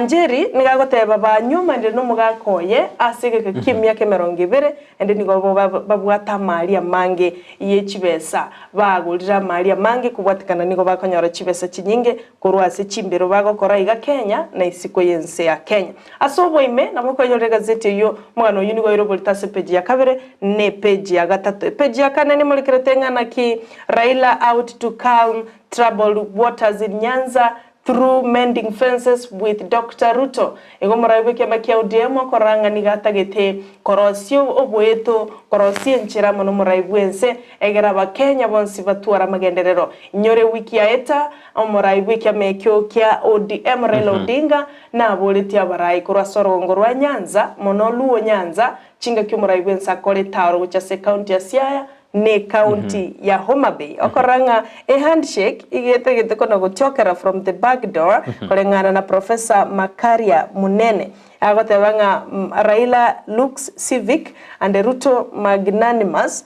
Njeri nigo agoteba banywomanire nomogaka oye ase egeka ki'emiaka emerongo ebere Naende nigo babwate amari amange ye chibesa, bagorire amari amange kobwatekana nigo bakonyora chibesa chinyinge korwa ase chimbero bagokora iga Kenya na isiko y'ense ya Kenya. Ase oboime nabo okoinyora egazeti eyio, omogano oyio nigo oiroborete ase epeji ya kabere na epeji ya gatato. Epeji ya kane nemorekerete ng'a naki Raila out to calm troubled waters in Nyanza Through mending fences with Doctor Ruto, igo omorai bw'ekiama kia ODM okorora ng'a nigo atagete korosia oboeto, korosia enchera amo nomorai bw'ense egere abakenya bonsi batware amagenderero. Inyore ewiki yaeta, omorai bw'ekiama ekio kia ODM Raila Odinga naboretie abarai korwa ase orogongo rwa Nyanza, mono Luo Nyanza, chingaki omorai bw'ense akore etaoro gochia ase ecounty ya Siaya ne county ya Homa Bay. Okorora ng'a e handshake iga etagete kona gotiokera from the back door koreng'ana na Professor Macharia Munene. Agoteba ng'a Raila looks civic and Ruto magnanimous,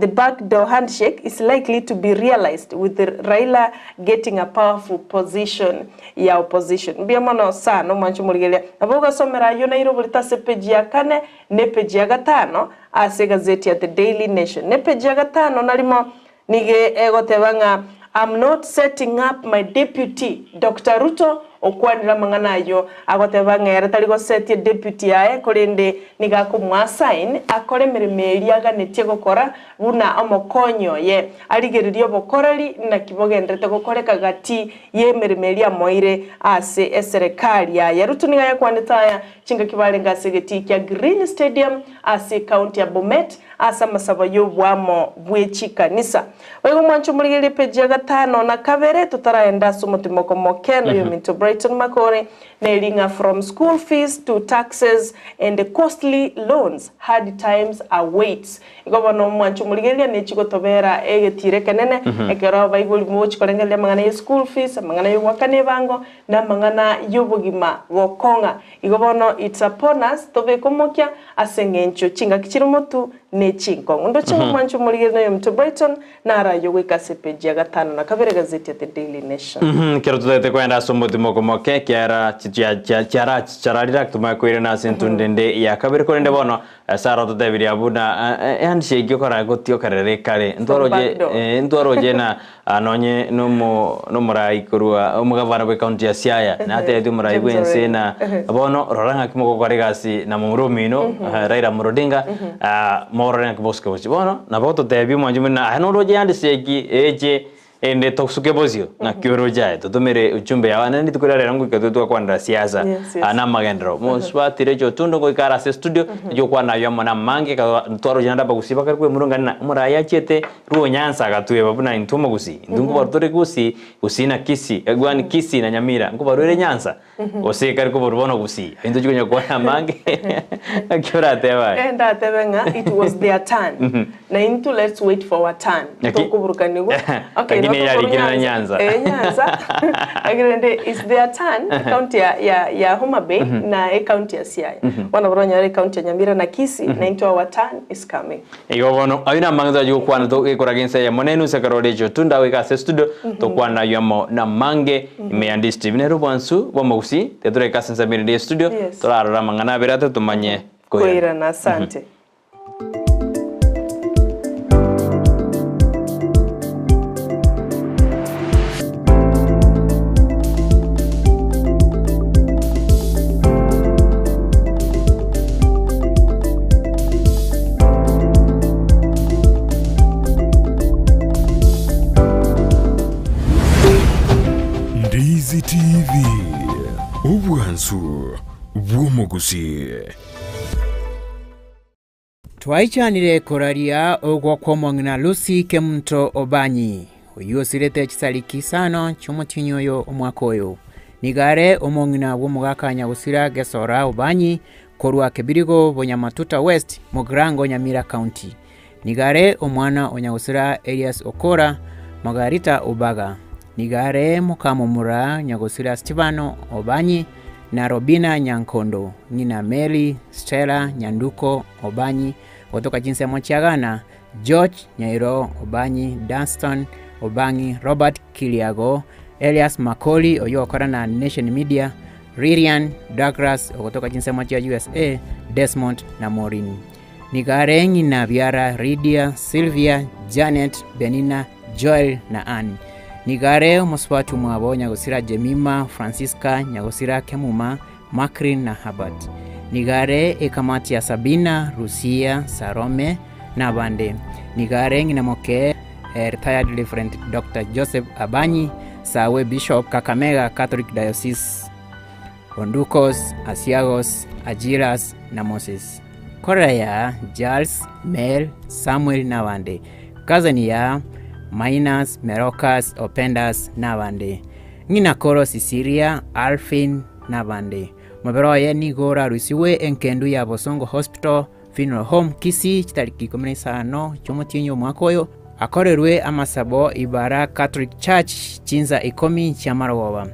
the back door handshake is likely to be realised with Raila getting a powerful position ya opposition. Mbuya mono sana omwanche omorigereria. Nabo ogasomera ayio nairoborete ase page ya kane ne page ya gatano Ase egazeti ya The Daily Nation, nepeji ya gatano na rimo nigo egoteba ng'a I'm not setting up my deputy, Doctor Ruto okwanire amang'ana ayio agoteba ng'a ere tari gosetia deputy yaye korende nigo akomoassign akore emeremo eria aganetie gokora buna omokonyi oye arigererie obokoreri naki bogenderete gokoreka gati y'emeremo eria amoeire ase eserekari yaye. Ruto nigo ayakwanete aya chingaki barenge ase egetii kia Green Stadium ase ecounty ya Bomet ase amasabo y'oboamo bwe chikanisa. Boigo mwanche omorigererie epeji ya gatano na kabere totaraenda ase omotimoko moke noyominto Brighton Makore neri ng'a from school fees to taxes and costly loans hard times awaits. Igo bono mwanche omorigereria nechigotobera egetiro ekenene ekero abaibori mogochi korengereria amang'ana ye school fees, amang'ana yogoakana ebango na amang'ana y'obogima gokong'a. Igo bono it's upon us tobeke omokia ase eng'encho chingaki chire motu ne chinkong'u. Ndoche ng'a omwancho omorigereria noyo ominto Brighton naro ayio goika ase epeji ya gatano na kabere egazeti ya The Daily Nation. Ekero totagete kogenda ase omotimoko moke ekiagera chiararire tumanye koirana ase entunde ende ya kabere korende bono Sara ototebirie abwo buna ehandshake okora gotiokerera ekare. From back door. Ntwaroche na nonye nomorai korwa omogavana bwe county ya Siaya natebetie omorai James bwense Orengo. na bono rora ng'aki mogokora egasi na momura omino Raila Amolo Odinga morore ng'aki bosuke gochia. Bono nabo ototebia omwanchi buna aye noroche ehandshake eche Ende tosuke bosio, naki oroche aye, totomere ujumbe yao. Naende rituko ria rero ngoika tore twakwanera siasa Yes, yes. ah, na amagenderero. Mosubati Rachel Otundo ngoika are ase studio, tochia gokwana aywo amo na amange, ekero twaroche naende abagusii bakare kwemurungania ng'a omoraia achiete Rwonyansa agatweba buna intwe omogusii, intwe nkobarwa tore Gusii, Gusii na Kisii, egwani Kisii na Nyamira, nkobarwa ere Nyansa, gose ekare koborwa bono Gusii. Intwe tochia konya gokwana amange, naki oratebe aye? Eh, ndatebe ng'a it was their turn. Na intwe let's wait for our turn. Naki- Tokoburukanigwa. Okay, Lakini no yarikire na tokoru Nyanza. Eh, Nyanza. Lakini rende it's their turn, county ya, ya, ya Homa Bay na ecounty ya Siaya. Bono boronyore ecounty ya Nyamira na Kisii, na intwe our turn is coming. Igo bono ayio namang'ana torachi gokwana togekoraga ense eyemo na enusu ekero ore echo tunda goika ase estudio tokwane ayio amo namange ime ya Ndisi TV nere obwansu bw'omogusii tiga toraika ase ensemo erinde y'estudio Yes. torarore amang'ana abere atato tomanye koirana. Koirana, asante. Ndizi TV, obwansu bw'omogusii. Twaichanire koraria ogwa kw'omong'ina Lucy Kemunto Obanyi, oyio osirete chisariki isano chi'omotienyi oyo omwaka oyo. Nigo are omong'ina bw'omogaka Nyagosira Gesora Obanyi korwa Kebirigo Bonyamatuta West, Mugirango Nyamira County. Nigo are omwana o Nyagosira Elias Okora, Margarita Obaga. Nigo are mokamomura Nyagosira Stefano Obanyi na Robina Nyankondo, ng'ina Mary, Stella, Nyanduko, Obanyi, gotoka chinsemo chia Ghana, George Nyairo Obanyi, Dunstan Obang'i, Robert Kiriago, Elias Makori oyio ogokora na Nation Media, Lilian Douglas ogotoka chinsemo chia USA, Desmond na Maureen. Nigo are ng'ina biara Lydia, Sylvia, Janet, Benina, Joel na Ann. Nigo are omosubati omwabo nyagosira Jemima, Francisca, nyagosira Kemuma, Macklin na Herbert. Nigo are ekamati ya Sabina, Lucia, Salome na abande. Nigo are ng'ina moke retired Reverend Doctor Joseph Abanyi, Sawe Bishop, Kakamega Catholic Diocese. Ondukos, Asiagos, Ajiras, na Moses. Kora ya Giles, Mel, Samuel na abande. Cousin ya Minus, Merokas, Opendas na abande. Ng'ina koro Sisiria, Alfin na abande. Omobere oye nigo orarusigwe enkendu ya Bosongo Hospital Funeral Home, Kisii, chitariki 15 chi'omotienyi omwaka oyo, akorerwe amasabo Ibara Catholic Church chinsa ikomi chi'amarogoba.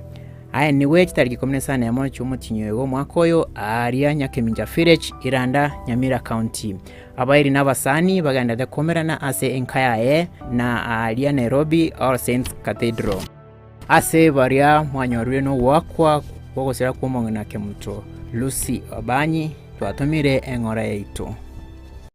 Aenigwe chitariki 11 chi'omotienyi oyo omwaka oyo aaria Nyakemincha Village, Iranda, Nyamira County. Abairi na abasani bagenderete koumerana ase enka yaye na aaria Nairobi All Saints Cathedral. Ase baria mwanyorire nogoakwa kw'ogosira kw'omong'ina Kemunto Lucy Obanyi, twatomire eng'ora yaito.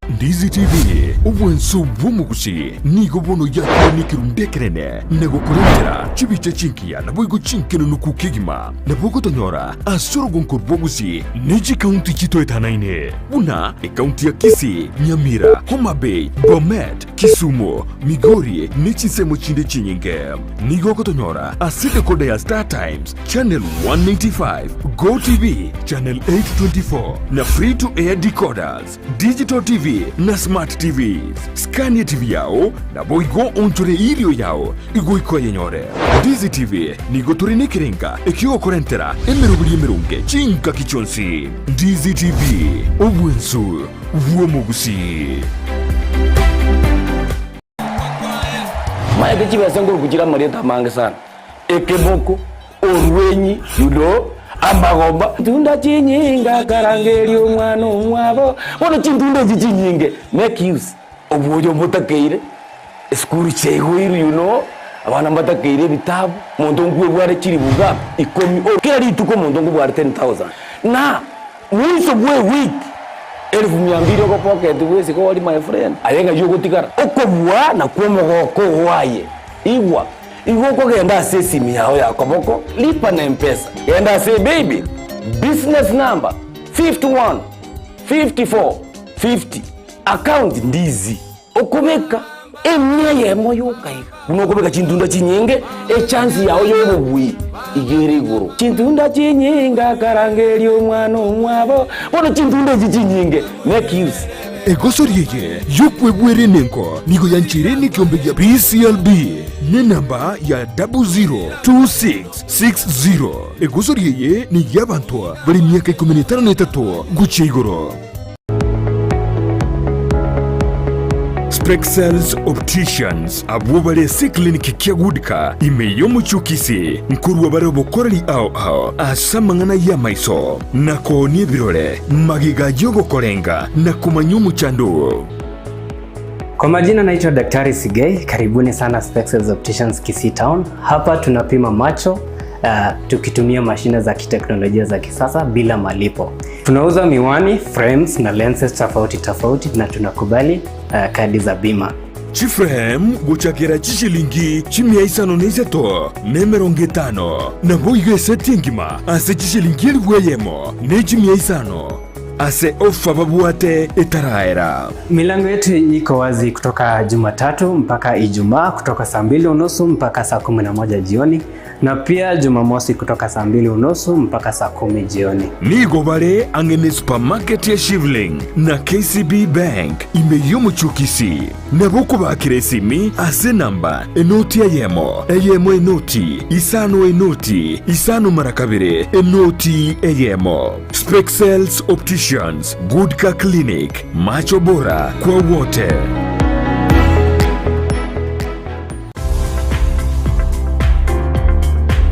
Ndizi TV, obwanso bw'omogusi, nigo bono yakire nekerundu ekenene na gokorentera chibicha chingiya naboigo chinkenenuku kegima. Nabo ogotonyora ase orogonko rw'ogusi ne chikaunti chitoetanaine buna ekaunti ya Kisii, Nyamira, Homa Bay, Bomet, Kisumu, Migori ne chinsemo chinde chinyinge. Nigo ogotonyora ase decoder ya Star Times, channel 195, Go TV, channel 824, na free to air decoders, digital TV na smart TVs. Scan TV yao naboigo onchore erio yao igoika oyenyore. Ndizi TV nigo tore nekerenga ekiogokorentera emeroberi emeronge chingaki chionsi. Ndizi TV, obwensu bw'omogusii. Maete chibesa nkoruku chire amarieta amange sana, ekemoko, orwenyi, you know, amagomba. Tunda chinyinga karangeria omwana omwabo, bono chintunda echi chinyinge make use obwoyo mbotakeire, esukuru chiaigoirwe you know, abana mbatakeire ebitabu, omonto nkwebware chilifu ngapi? Ikomi, kera rituko omonto nkobware 10,000 na. Mwiso bw'ewiki elifu mia mbili ogopocket bwesike ori my friend, aye ng'ai ogotigara? Okobua nakwo omogoko oo aye. Igwa, igo okogenda ase esimi yao ya koboko, lipa na mpesa, genda ase paybill, business number 51 54 50, account ndizi. Okobeka emia eyemo yoka iga, buna okobeka chintunda chinyinge, echansi yao y'obobui iga ere igoro. Chintunda chinyinge akarangeria omwana omwabo, bono chintunda echi chinyinge make use. Egosori eye y'okwegwera enengo nigo yancheire nekiombe gia PCLB nenamba ya 002660. Egosori eye ney'abanto bare emiaka ikomi na etano na etato gochia igoro. Spexels Opticians abwo bare ase eclinic kia Goodka ime y'omochie o Kisii nkorua bare obokoreri ao ao ase amang'ana y'amaiso na koonia ebirore magega y'ogokorenga na komanya omochando oo. Kwa majina naitwa Daktari Sigei, karibuni sana Spexels Opticians Kisii Town. Hapa tunapima macho uh, tukitumia mashine za kiteknolojia za kisasa bila malipo. Tunauza miwani, frames na lenses tofauti tofauti na tunakubali uh, kadi za bima. Chiframe gochakera chishilingi chimia isano na isato na emerongo etano, naboigo eseti engima ase chishilingi elifu eyemo ne chimia isano. ase ofa babwate etaraera. Milango yetu iko wazi kutoka Jumatatu mpaka Ijumaa kutoka saa mbili unusu mpaka saa 11 jioni na pia Jumamosi kutoka saa mbili unusu mpaka saa 10 jioni. Nigo bare ang'e ne supermarket ya Shivling na KCB Bank ime y'omochie o Kisii. Nabo okobakera esimi ase enamba enoti eyemo, eyemo enoti, isano enoti, isano mara kabere, enoti eyemo. Spexels Opticians, Good Car Clinic, Macho Bora kwa wote.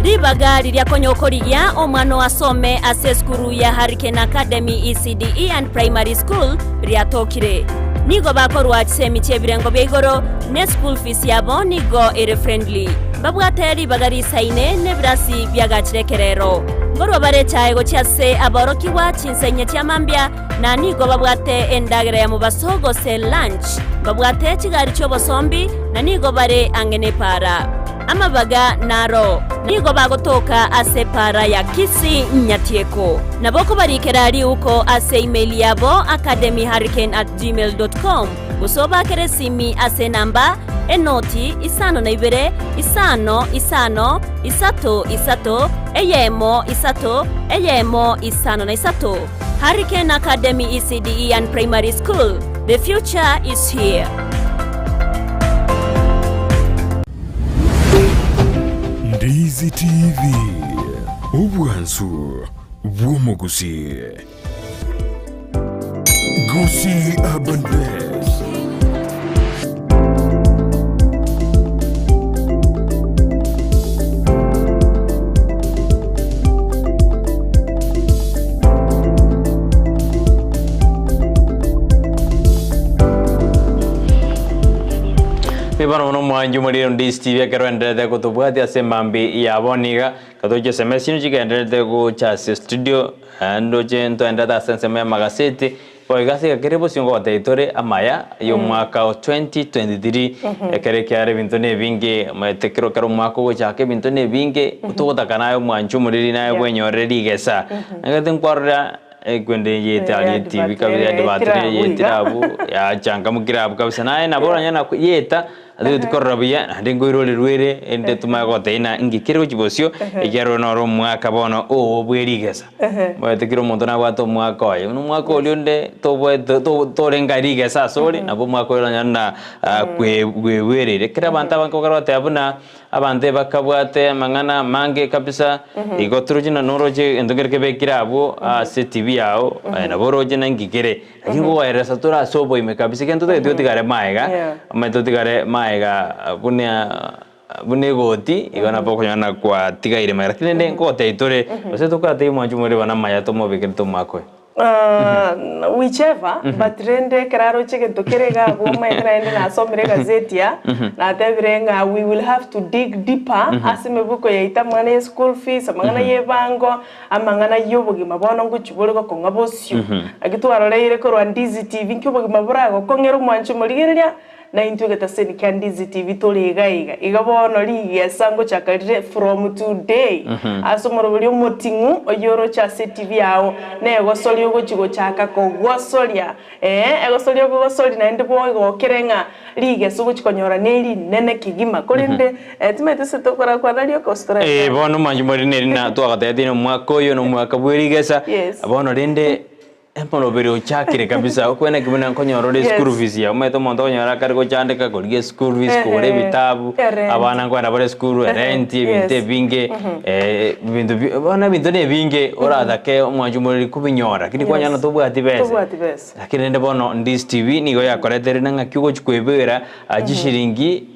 Ribaga riria konya okorigia omwana oo asome ase esukuru ya Hurricane Academy ECDE and Primary School riatokire. Nigo bakorwa chisemi chi'ebirengo bia igoro ne school fees yabo nigo ere friendly. Mbabwate ribaga risaine nebirasi biagachire ekerero. Nkorwa bare echae gochia ase aborokigwa chinsa inye chia mambia na nigo babwate endagera ya mobaso gose lunch. Mbabwate chigari chi'obosombi na nigo bare ang'e nepaara. Amabaga naro nigo bagotoka ase epaara ya Kisii Nyatieko. Nabo okobarikera riuko ase email yabo academyhurricane@gmail.com gose obakere esimi ase enamba enoti isano na ibere isano isano isato isato eyemo isato eyemo isano na isato. Hurricane Academy ECDE and Primary School, the future is here. Ndizi TV, obwansu bw'omogusii. Gusii Urban Best. Bono mono omwanchi omorero Ndizi TV ekero oendererete gotobwatia ase emambi ya bono iga, gatoche SMS chino chigendererete gocha ase studio, naende ndoche ntoendererete ase ensemo ya amagaseti, Boigo ase egeka kere bosio ngogotebia tore amaya y'omwaka o 2023, ekero ekiagera ebinto nebinge, omanyete kero kera omwaka ogochaka ebinto nebinge, togotaka naye omwanche omoriri naye bwenyorere rigesa. Nagete nkwarora ekwende yete aria etibi kabisa advert riria yetire abwo yachangamkire abwo kabisa naye nabo oranyare na yeta Ase tikorora buya, naende nkoirorerwa ere, erinde tomanye gotebia ng'a inki kere gochia bosio, ekiagera oyo noro omwaka bono oo bwe rigesa. Omanyete kera omonto nabwate omwaka oye, buna omwaka oria onde tobwate to torenge aria rigesa asore, nabo omwaka oyo oranyare buna kwe bwebereire. Ekero abanto abange bakare goteba buna, abanto ebakabwate amang'ana amange kabisa, igo toroche na noroche egento kere kebekire abwo ase etibi yago, nabo oroche na inki kere. Lakini kogoeresa tore ase oboime kabisa, ekiagera ntotagete totigare magega, omanyete totigare magega buna buna egoti, igo nabo okonyora ng'a kwatigaire magega. Lakini rende nkogotebia tore, gose tokoratebie omwanchi omoriri bono amaya tomobekere tomoake oyo. Whichever, but rende ekero aroche egento kere iga abwo omanyete naende nasomire egazeti aa, natebire ng'a we will have to dig deeper ase emebuko yaito amang'ana ya school fees, amang'ana ya ebango, Amang'ana y'obogima bono ngochia bore gokong'a bosio. Naki twaroreire korwa Ndizi TV nki obogima boragokong'ere omwancho omorigereria, na intwe egetaseni kia Ndizi TV tore iga iga. Iga bono rigesa ngochaka rire from today. Ase omorobori omoting'u oyio oroche ase etibi yao, negosoria ogochia gochaka kogosoria. Ee, egosoria okogosoria naende bwegokere ng'a rigesa ogochia konyora nerinene kegima. Korende timanyeti ase tokorakwana rioka gose Eh, torakwane. bono mwanchi more neri na twagatebetie na omwaka oyo na omwaka bwe rigesa Yes. bono rende emoroberi ochakire kabisa okwane ki buna nkonyora ore school fees ya omanyete omonto okonyora akare gochandeka korigia school fees kogora ebitabu Erent. abana nkoenda bare esukuru erent ebinto Yes. ebinge ebinto bi bono ebinto na ebinge oratake omwanchi omoreri kobinyora lakini kwanyora Yes. tobwati besa. Tobwati besa. Lakini rende bono Ndizi TV nigo yakoreterire ng'aki ogochi koebera chishiringi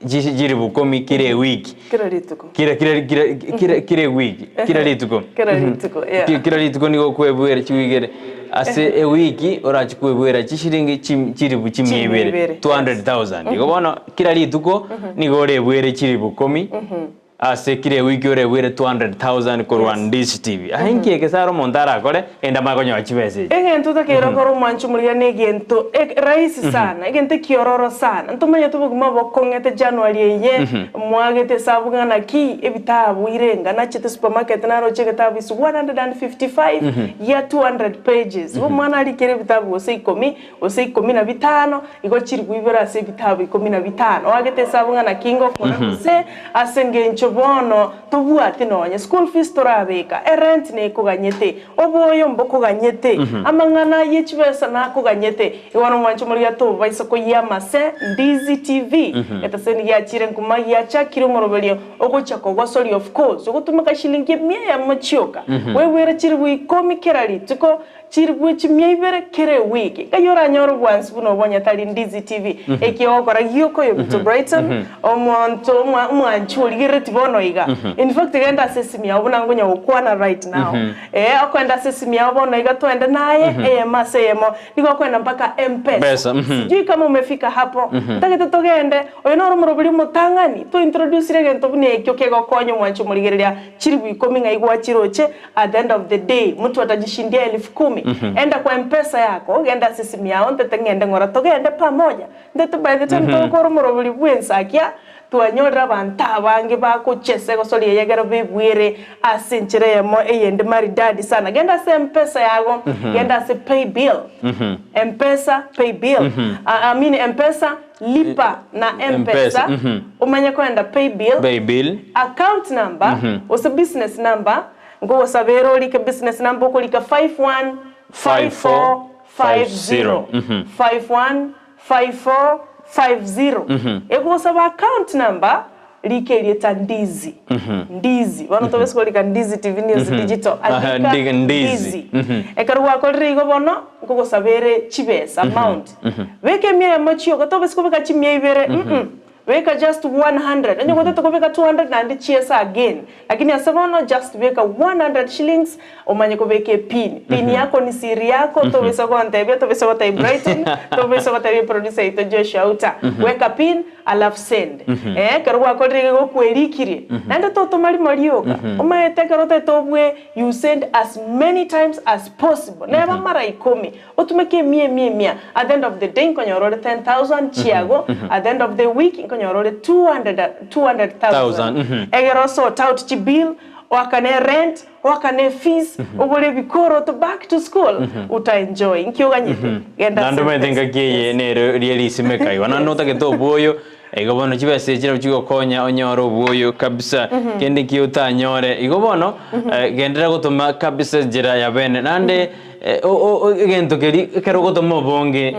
chilifu ikomi kera ewiki. Kera rituko. Kera kera kera kera kera ewiki, kera rituko. Kera rituko, yeah. Kera rituko nigo okoebuera chiwiki ere ase ewiki orache koebuera chishiringi chilifu chimia ibere, 200,000. Igo bono kera rituko nigo orebuere chilifu ikomi. Ase kera ewiki orebwere 200,000 korwa Ndizi TV. Aye inki eke sara omonto arakore ende amanye konyora chibesa echi? Egento otakeire okore omwanchi omorigia negento rahisi sana, egento ekiororo sana. Ntomanyete obogima bokong'ete January eye, mwagete esabu ng'a naki ebitabu irenga, nachete supermarket naroche egetabu is 155 gia 200 pages. Igo omwana arikere ebitabu gose ikomi, gose ikomi na bitano, igo chilifu ibere ase ebitabu ikomi na bitano. Oagete esabu ng'a naki ngokora gose ase engencho bono tobwati nonye school fees torabeka, erent nekoganyete, oboyo mbokoganyete, amang'ana ye chibesa nakoganyete. Igo bono mwanche morigia tobaisa koyia amase Ndizi TV, etaseni giachire nkuma giachakire omoroberio ogochia kogosoria of course ogotumeka shilingi emia eyemo chioka, bwebwere chilifu ikomi kera rituko. Chilifu chimia ibere kera ewiki. Ngai oranyore obwansu buna obo onye tari Ndizi TV. Eki ogokora gioka oyo Mto Brighton, omonto omwa omwanchi origerereti bono iga. In fact genda ase esimi yao buna nkonya gokwana right now. Eh, okoenda ase esimi yao bono iga twende naye eyemo ase eyemo, nigo okoenda mpaka M-Pesa. Pesa, Sijui kama umefika hapo. Ntagete togende, oyo noro omorobori omotang'ani, tointroducire egento buna ekio kegokonya omwanchi omorigereria chilifu ikomi ng'ai gwachiroche, At the end of the day mtu atajishindia elfu kumi. Enda kwa mpesa yako, genda ase esimu yao ntete ng'ende ng'ora togende pamoja. Ntete by the time togokora omorobori bw'ensakia twanyorire abanto abange bagochesa egosoria eye ekero bebwere ase enchera eyemo eyende maridadi sana. Genda ase mpesa yago, genda ase pay bill, mpesa pay bill, I mean mpesa Lipa na M-Pesa, omanye koenda paybill, Paybill. account number, gose business number, nkogosabera orike business number okorika 515450, 515450, egogosaba account number, rika erieta Ndizi, Ndizi, bono tobese korika Ndizi TV News Digital, Aha, andika ndiga Ndizi. Ndizi. Ekero gwakorire igo bono, nkogosaba ere chibesa, amount. Beka emia eyemo chioka, tobese kobeka chimia ibere, mm beka just 100, onye gotete kobeka 200 naende chiesa again, lakini ase bono just beka 100 shillings omanye kobeka epin. Pin yako ni siri yako, tobisa gontebia, tobisa gotebia Brighton, tobisa gotebia producer yaito Joshua Outa. Weka pin, alafu send. Eh, ekero gwakorire iga gokwerikirie, naende totoma rimo rioka, omanyete ekero otagete obue you send as many times as possible, neba mara ikomi, otumeke emia emia emia, at the end of the day nkonyora ore 10,000 chiago, at the end of the week nkonyora ore 200 200,000. Thousand, mhm. Egere osort out chibill, oakane erent, oakane efees, ogore ebikoroto back to school, utaenjoy. Nki oganyete? Genda Naende ase omanyete M-Pesa. engaki eye nere rie risimeka igo naende otagete obwoyo igo bono chibesa echi nabo chigokonya onyore obwoyo kabisa kende ki otanyore igo bono genderera gotoma kabisa enchera ya bene naende egento keria ekero ogotoma obonge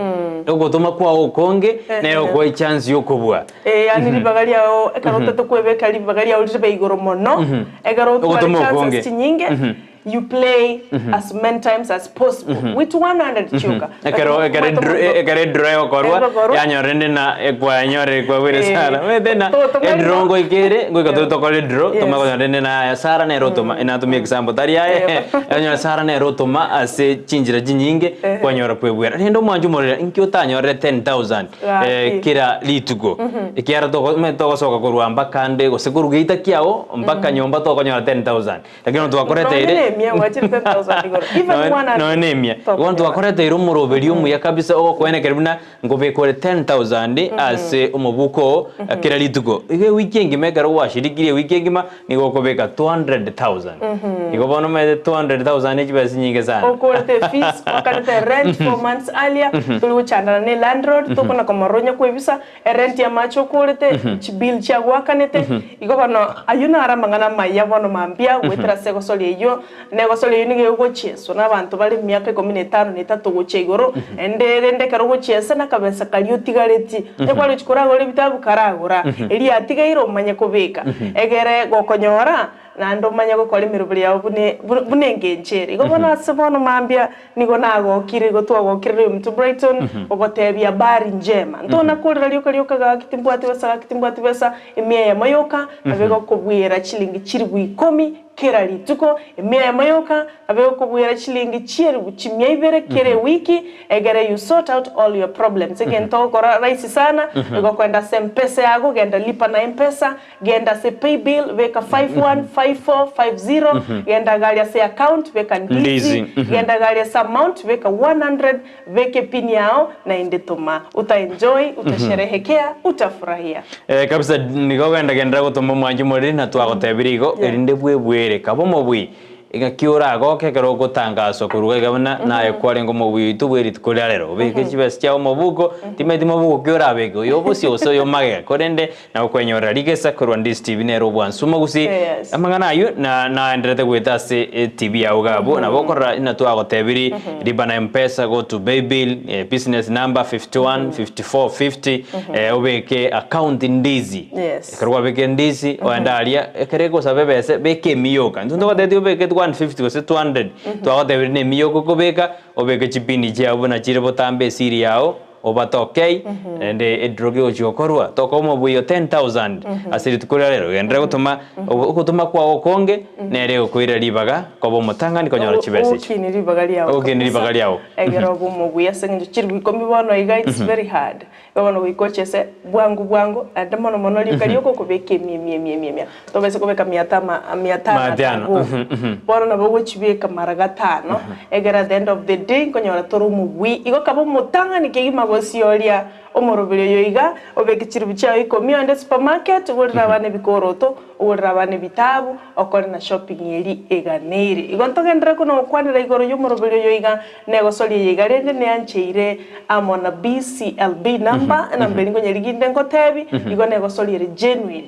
ogotoma kwao okonge nere okoa echance ya okobua. Eh, yaani ribaga riao ekero otete kwebeka ribaga riao ribe igoro mono, ekero otware Ogotoma chances okonge. chinyinge, you play as many times as possible with 100 chioka. Ekero ekero edro ekero edro egokorwa Egokorwa. yanyora ende na ekwanyora ekwabere Eh, sana omanyete na to- toma edro rimo. ngoika ere ngoika tore tokore edro Yes. tomanye konyora ende na aya Sarah nere otoma natumia example tari aye onyore Sarah nere otoma ase chinchera chinyinge kwanyora kwebwera rende omwanche omorere inki otanyorere 10,000 Gaki. kera rituko ekiagera toko omanyete togosoka korwa mpaka ande gose korwa geita kiago mpaka nyomba tokonyora 10,000 Lakini onye twakoreteire Nonye nemia gwachire 10,000 igoro. Even 100. Nonye nemia. Tokonyora. Bono twakoreteire omoroberi omuya kabisa ogokoenekeria buna nkobeka ore 10,000 ase omobuko oo kera rituko. Igo ewiki engima ekero gwashirikirie ewiki engima nigo okobeka 200,000. Igo bono omanyete 200,000 ne chibesa chinyinge sana. Okorete fees, oakanete rent 4 months earlier, tori gochandana ne landlord, tokona komoronya kwebisa, Erent y'amache okoorete, chibill chiagoakanete, igo bono ayio naro amang'ana amaya bono mambia goetera ase egosori eyio, na egosori eyio nigo egochieswa nabanto bare emiaka ikomi na etano na etato gochia igoro, naende rende ekero ogochiesa nakabesa karia otigaretie, onye kwarochi koragore ebitabu karagora, eria yatigaire omanye kobeka, egere gokonyora naende omanye gokora emeroberi yao buna buna engencho ere. Igo bono ase bono mambia Nigo nagokire, igo twagokire na oyominto Brighton, ogotebia habari njema. Ntona korera rioka rioka gaki timbwati besa, gaki timbwati besa, emia eyemo yoka, nabo egokobwera chilingi chilifu ikomi. Kera rituko, emia eyemo yoka, abe okobuera chilingi chi'elifu chimia ibere kera ewiki, egere you sort out all your problems. Egento ogokora rahisi sana, igo kwenda ase mpesa yago, genda lipa na mpesa, genda ase paybill, beka 515450, genda gari ase account, beka ndizi, Ndizi, genda gari ase amount, beka 100, beka epin yao, naende toma. Uta enjoy, utasherehekea, utafurahia. Eh, kabisa nigo ogenda genderera gotoma omwanchi omoriri na twagotebirie igo erinde bwebwere kaba omobui ng'aki oragoke ekero ogotangaswa korwa iga buna naye kwarenge omobui oito bwe rituko ria rero obeke chibesa chiao omobuko timanyeti mobuko ki orabeke oyo obosio gose oyo magega korende nabo kwenyorera rigesa korwa Ndizi TV nere obwansu omogusi Yes. amang'ana aywo na naenderete goeta ase etv yao iga abwo nabo okorora ina twagotebirie lipa na mpesa go to paybill eh, business number 51 54 50 eh, obeke account ndizi Yes. ekero kwabekire ndizi oende aria ekero egosaba ebese beka emiyoka intwe ntogotebetie obeke 150 gose 200 twagotebirie na emiyoka okobeka obeke chipini chiao buna chire botambe esiri yao Obatokei, naende edrogi egochia gokorwa, tokoa omobuya o 10,000 ase rituko ria rero. Genderera gotoma ogotoma kwao okonge, nere egokoira ribaga koba omotang'ani konyora chibesa echio. Ogokini ribaga riao Ogokini kabisa, ribaga riao. egere obe omobuya ase eng'encho chilifu ikomi bono iga it's very hard. Igo bono goika ochese bwango bwango naende mono mono rioka rioka okobeka emia emia emia emia emia. Tobasa kobeka mia tama mia tano Mia tano, atago. Bono nabo ogochibeka mara gatano, egere at the end of the day nkonyora tore omobui. Igo kaba omotang'ani kegima gosioria omoroberi oyo iga, obeke chiribu chiao ikomi oende supermarket, ogorere abana ebikoroto, ogorere abana ebitabu, okore na shopping eria eganeire. Igo ntogenderere kona gokwanera igoro y'omoroberi oyo iga, negosoria eye iga rende neancheire amo na BCLB number, enamba eria nkonyerigia inde nkotebi, igo negosoria ere genuine.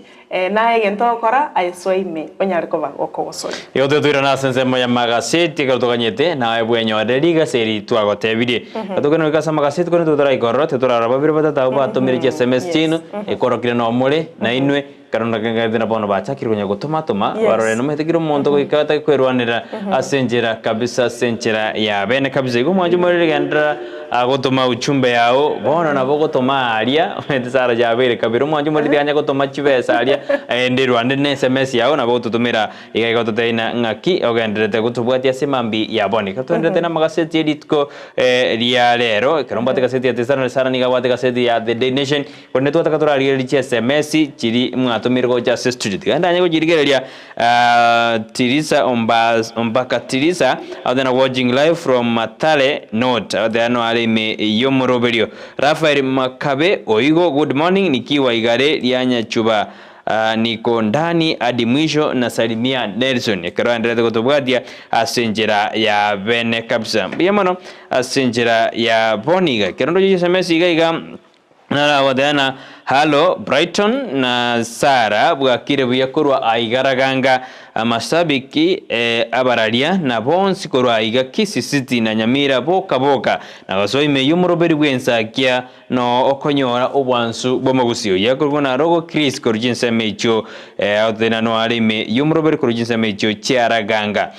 Naye egento ogokora, aye soa ime, onyare koba gokogosoria. Igo totoirana ase ensemo y'amagaseti ekero toganyete, naye bwenyorere rigasa eri twagotebirie. Tokende goika ase amagaseti korende totaraikorora, titorarora babere batato abwo batomire chiSMS chiaino, ekorokire nomore, nainwe, ekero ndakeng'ete na bono bachakire konya gotoma-toma, barore nomanyete kera omonto goika atake kwerwanera ase enchera kabisa ase enchera ya bene kabisa. Igo mwanche morere genderera Agotoma uchumbe yao, bono nabo ogotoma aaria, omanyete Sarah yabeire kabere omwancho omoriri anya gotoma chibesa aria, ende rwande ne sms yao nabo ogototomera iga iga ototebie ng'a ng'aki ogendererete gotobwatia ase mambi ya bono. Ekero togendererete na amagaseti e rituko ria rero, ekero mbwate egaseti ya The Standard, Sarah nigo abwate egaseti ya The Daily Nation, korende twataka torarigererie chi sms chiria mwatomire gocha ase studio. Tiga ndanye gochirigereria Tirisa Ombaka Tirisa, out there watching live from Mathare North, out there no are ime y'omoroberio. Raphael Makabe Oigo, good morning, nikiwa igare ria Nyachuba niko ndani hadi mwisho nasalimia Nelson ekero aenderete gotobwatia ase enchera ya bene kabisa. Mbuya mono ase enchera ya boniga. Ekero ndoche sms iga iga Naragoteana, Hallo Brighton na Sarah bwakire buya korwa aiga Raganga, amashabiki abararia na bonsi korwa aiga Kisii City na Nyamira boka boka na gosoa ime y'omoroberi bw'ensakia no okonyora obwansu bw'omogusii oyo akorwa na Rogo Chris korwa chinsemo echio agotena no are ime y'omoroberi korwa chinsemo echio chia Raganga.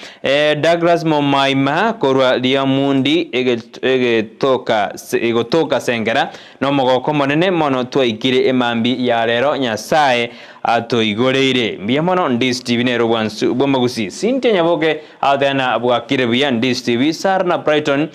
Douglas Momaima korwa Riamundi egetoka egotoka Sengera, Nomogoko omonene mono twaikire emambi ya rero Nyasae atoigoreire. Mbuya mono Ndisi TV nere obwansu bw'amagusi. Cynthia Nyaboke agoteba bwakire buya Ndisi TV, Sarah na Brighton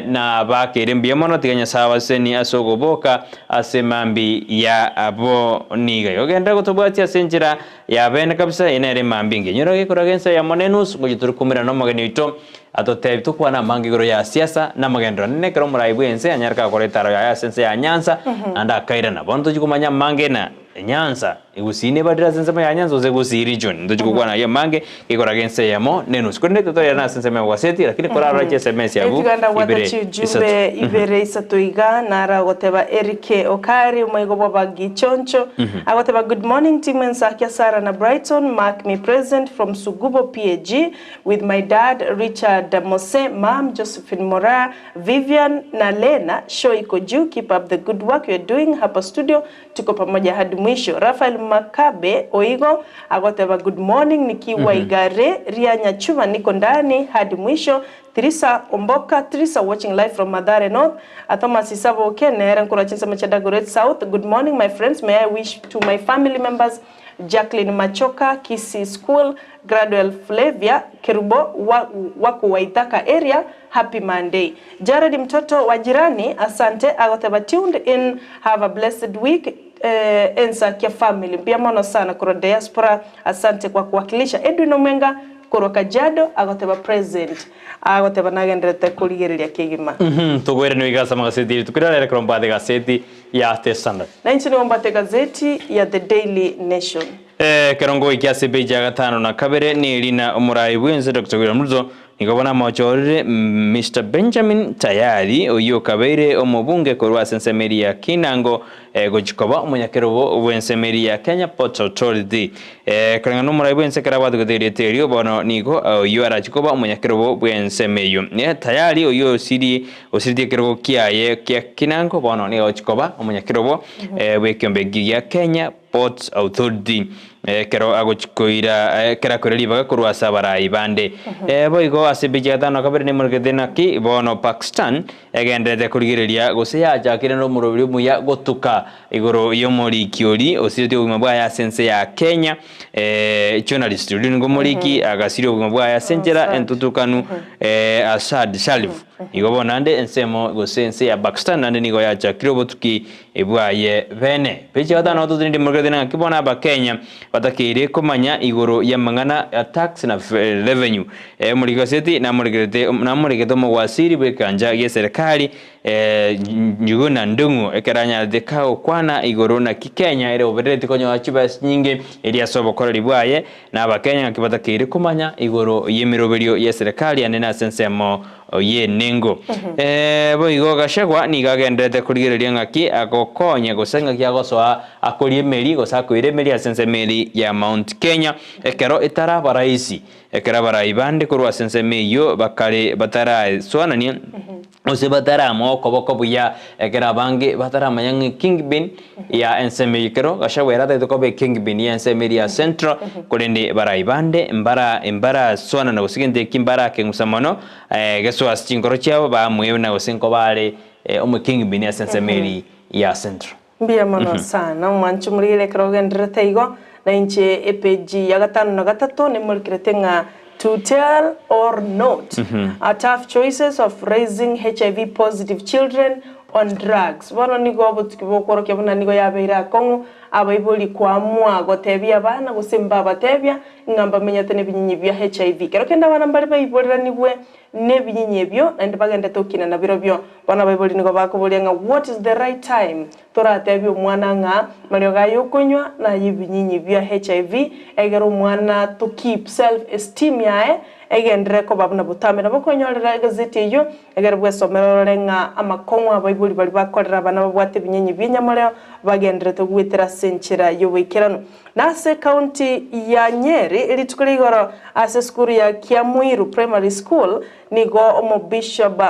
na bakeire mbuya mono tiga Nyasae abasesenie ase ogoboka ase emambi ya boniga. Igo genderera gotobwatia ase enchera ya bene kabisa eye nere emambi engiya. Nyora gekoraga ensa eyemo na enusu ngochia tore koumera nomogeni oito Atotebi tokwane amange igoro ya siasa na amagenderero anene ekero omorai bw'ense anyare kagokora etaro yaye ase ense ya Nyanza naende akairana. Bono tochia komanya amange na Nyanza, Gusii nebarire ase ensemo ya Nyanza gose Gusii region. Ntochia gokwana ayio amange gekoraga ense eyemo na enusu. Korende totoirana ase ensemo ya Gwaseti lakini korarora chiSMS abwo Tiga ndabwate ibere chiujumbe isato. ibere isato iga nara ogoteba Erike Okari omoigo bwa Gichoncho agoteba good morning team Ensakia Sarah na Brighton mark me present from Sugubo PAG With my dad Richard Mose, mum Josephine Moraa, Vivian na Lena, show iko juu, keep up the good work you're doing hapa studio, tuko pamoja hadi mwisho. Raphael Makabe oigo agoteba good morning nikiwa igare ria Nyachuba niko ndani hadi mwisho Tirisa Omboka Tirisa watching live from Mathare North Thomas Isaboke nere nkorwa chinsemo chia Dagoret South good morning my friends may I wish to my family members Jacqueline Machoka Kisii School Gradwell Flavia Kerubo wa wako Waithaka area happy Monday Jared mtoto wa jirani asante agoteba tuned in have a blessed week eh, Ensakia family mbuya mono sana korwa diaspora asante kwa kuwakilisha Edwin Omwenga korwa Kajiado agoteba present agoteba nagenderete korigereria kegima. Mhm, togwere nigo igasa magaseti rituko riria rere ekero mbwate egaseti ya The Standard. Na inche nigo mbwate egazeti ya The Daily Nation. Ekero ngoikia ase epeji ya gatano na kabere nerina omorai bwense Doctor William Ruto nigo bono amochorire Mister Benjamin Tayari oyio okabeire omobunge korwa ase ensemo eria ya Kinango gochia koba omonyakerogo bw'ensemo eria ya Kenya Ports Authority. Koreng'ana nomorai bwense ekero abwate goteria erieta erio bono nigo oyio arachie koba omonyakerogo bw'ensemo eyio. Tayari oyio osirie osiritie ekerogo kiaye kia Kinango bono nigo agochia koba omonyakerogo bw'ekiombe ekio gia Kenya Ports Authority ekero agochia koira ekero akoira ribaga korwa ase abarai bande. Boigo ase epeji ya gatano na kabere nemorekete naki bono Pakistan egendererete korigereria gose yachakire nomoroberi omuya gotuka igoro y'omoriki oria osiretie obogima bwaye ase ense ya Kenya journalist oria nigo omoriki agasiria obogima bwaye ase enchera entutukanu Asad Sharif. Igo bono naende ensemo gose ense ya Pakistan naende nigo yachakire obotuki bwaye bene. Peji ya gatano totindi morekete ng'aki bono Abakenya batakeire komanya igoro y'amang'ana ya tax na revenue. Omoriki gaseti namorekerete namorekete omogwasiri bw'ekeancha gi'eserekari Njuguna Ndung'u ekero anyarete kagokwana igoro naki Kenya ere oberereti konyora chibesa chinyinge eria ase obokoreri bwaye na Abakenya ng'aki batakeire komanya igoro y'emeroberio y'eserekari ande nase ensemo y'enengo. Boigo Gachagua nigo agendererete korigereria ng'aki agokonya gose ng'aki agosoa akoria emeri gose akoira emeri ase ensemo eri ya Mount Kenya ekero etaraba rahisi ekero abarai bande korwa ase ensemo eyio bakare batarasoanania gose bataramoa okoboko buya ekero abange bataramanya ng'a kingpin ya ensemo eyio ekero Gachagua ere atagete koba ekingpin ya ensemo eria ya Central korende barai bande mbara mbarasoanana gose gento eki mbarakeng'usa mono gesoa ase chinkoro chiabo bamwebuna gose nkoba are omokingpin ase ensemo eria ya Central. Mbuya mono sana omwancho morigere ekero ogendererete igo, na inche epeji ya gatano na gatato nemorikerete ng'a to tell or not, a tough choices of raising HIV positive children on drugs. Bono nigo obotuki bokworokia buna nigo yabeire akong'u abaibori koamua gotebia abana gose mbabatebia ng'a mbamenyete nebinyinyi bia HIV. Kero kende abana mbare baiboreranigwe Nebinyinyi ebio, naende bagendete gokina nabirobio. Bono abaibori nigo bakoboria ng'a what is the right time toratebie omwana ng'a mariogo aya okonywa nayebinyinyi bia HIV egere omwana to keep self esteem yaye egenderere koba buna botambe. Nabo okonyorera egazeti eyio egere bwesomere orore ng'a amakong'u abaibori baria bakorera abana babwate ebinyinyi bi'enyamoreo bagenderete goetera ase enchera y'oboikeranu. Na ase ekaunti ya Nyeri rituko ria igoro ase esukuru ya Kiamwiru Primary School nigo omobishop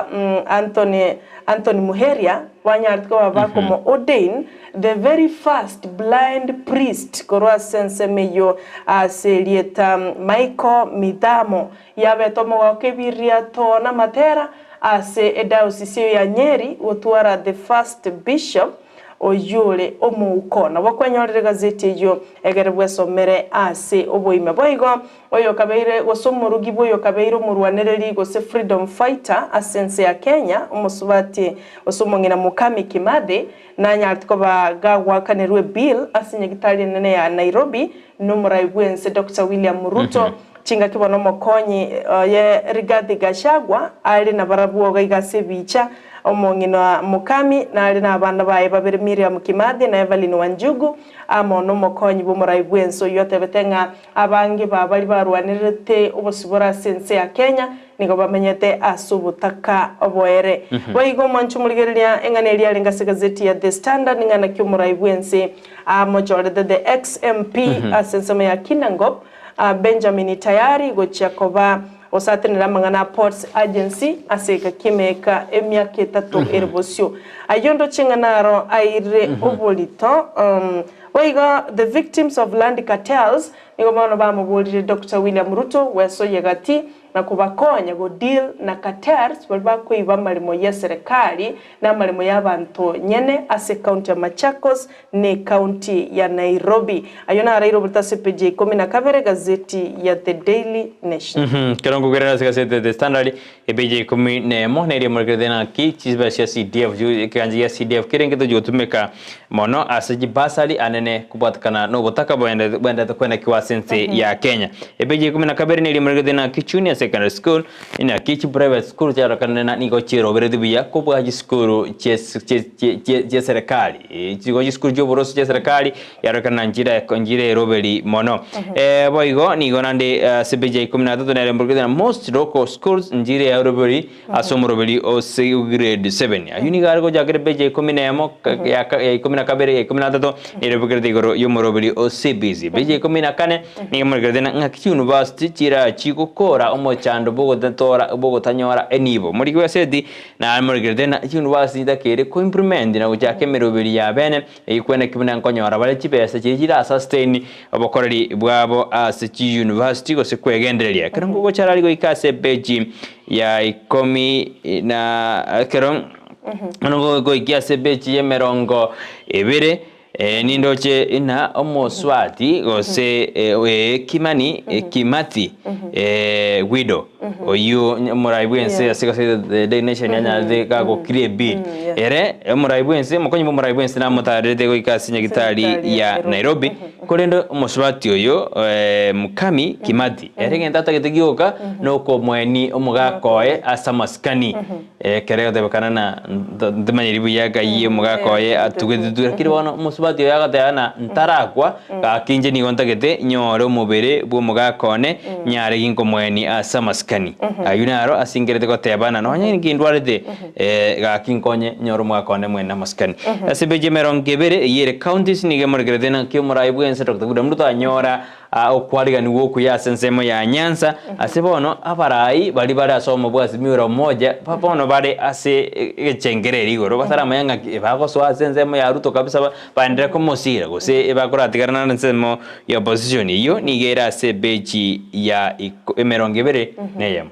Anthony Anthony Muheria banyarete koba bakomo ordain the very first blind priest korwa ase ensemo eyio ase erieta Michael Mithamo yabete omogoko ebiririato na amatera ase ediocese eyio ya Nyeri gotwara the first bishop oyio ore omouko. Nabo kwenyorire egazeti eyio egere bwesomere ase oboime. Boigo oyokabeire gose omorugi bw'oyokabeire omorwanereri gose freedom fighter ase ense ya Kenya omosubati gose omong'ina Mukami Kimathi nanyarete koba gagwakanerwa ebill ase nyagitari enene ya Nairobi nomorai bwense Doctor William Ruto chingaki bono omokonyi oye Rigathi Gachagua are nabarabwo gaiga ase ebicha Omong'ina Mukami nare nabana baye babere Miriam Kimathi na Evelyn Wanjugu, amo nomokonyi bw'omorai bw'ense oyio otebete ng'a abange ba baria barwanererete obosibore ase ense ya Kenya nigo bamenyete ase obotaka oboere. Boigo omwancho omorigereria eng'ana eria arenge ase egazeti ya The Standard ng'a naki omorai bw'ense amochorete the ex MP ase ensemo ya Kinangop Benjamin Tayari gochia koba Gosatenera amang'ana a Ports Agency ase egeka emeeka emiaka etato ere bosio. Ayio ndoche ng'a naro aire oborito. Boigo the victims of land cartels nigo bono bamoborire Doctor William Ruto gwesoyia gati na kobakonya go deal na cartels baria bakoiba amaremo ye serikali na amaremo ya abanto nyene ase ecounty ya Machakos na ecounty ya Nairobi. Ayio naraire oborito ase epeji ya ikomi na kabere gazeti ya The Daily Nation. Ekero nkogerera ase egazeti ya The Standard epeji ya ikomi na emo neria emorekerete naki chibesa chia CDF ekegancha gia CDF kere ngeto chigotumeka mono ase chibasari anene kobwatekana na obotaka bwendete kwenekigwa ase ense ya Kenya. Epeji ya ikomi na kabere neria emorekerete naki Junior Secondary School Naki chiprivate school chiarokanire na nigo chiroberetie buya kobua chisukuru chieserekari. Chigo chisukuru chi'oboroso chi'eserekari yarorekana na nchira nchira eroberi mono. Boigo nigo naende ase page ya ikomi na gatato nere mborokete na most local schools nchira eroberi ase omoroberi ose grade 7. Ayio nigo are gochakera page ya ikomi na emo ya ikomi na kabere ya ikomi na gatato nere ebokerete igoro y'omoroberi o CBC. Page ya ikomi na kane Nigo morekerete ng'a ng'aki chiuniversity chirachi gokora omochando bw'ogotatora bw'ogotanyora enibo. Moriki bw'eseti naye morekerete ng'a chiuniversity ntakere ko implement na gochaka emeroberi ya bene eyikweneki buna nkonyora bare chibesa chiria chira sustain obokoreri bwabo ase chiuniversity gose kwegendereria. Ekero ngogocha aria goika ase epeji ya ikomi na ekero goikia ase epeji ya emerongo ebere. Nindoche ng'a omosubati gose ee Kimani Kimathi Guido oyio omorai bw'ense ase gose The Daily Nation yanyarete gagokira ebill. Ere omorai bw'ense omokonyi bw'omorai bw'ense namotarerete goika ase nyagitari ya Nairobi korende omosubati oyo Mukami Kimathi ere egento atagete gioka nokomoenia omogaka oye ase amasikani. Ekero egotebekana na ntimanyiri buya ekai omogaka oye atugetitwe, lakini bono omosubati oyo agateba ng'a ntarakwa, gaki inche nigo ntagete nyore omobere bw'omogaka one, nyare ginkomoenia ase amasikani. Ayio naro ase nkerete goteba ng'a nonya ninki ndwarete, gaki nkonye nyore omogaka one mwene amasikani. Ase epeji emerongo ebere, eyio ere counties nigo emorekerete naki omorai bw'ense Doctor William Ruto anyora Okwariganigwa okuya ase ensemo ya Nyanza, ase bono abarai baria bare ase obomo bwa Azimio la Umoja bono bare ase egechengereri igoro bataramanya ng'aki ebagosoa ase ensemo ya Ruto kabisa baenderere komosira gose ebakoratigara naende ensemo ya opposition eyio nigo ere ase epeji ya emerongo ebere na eyemo.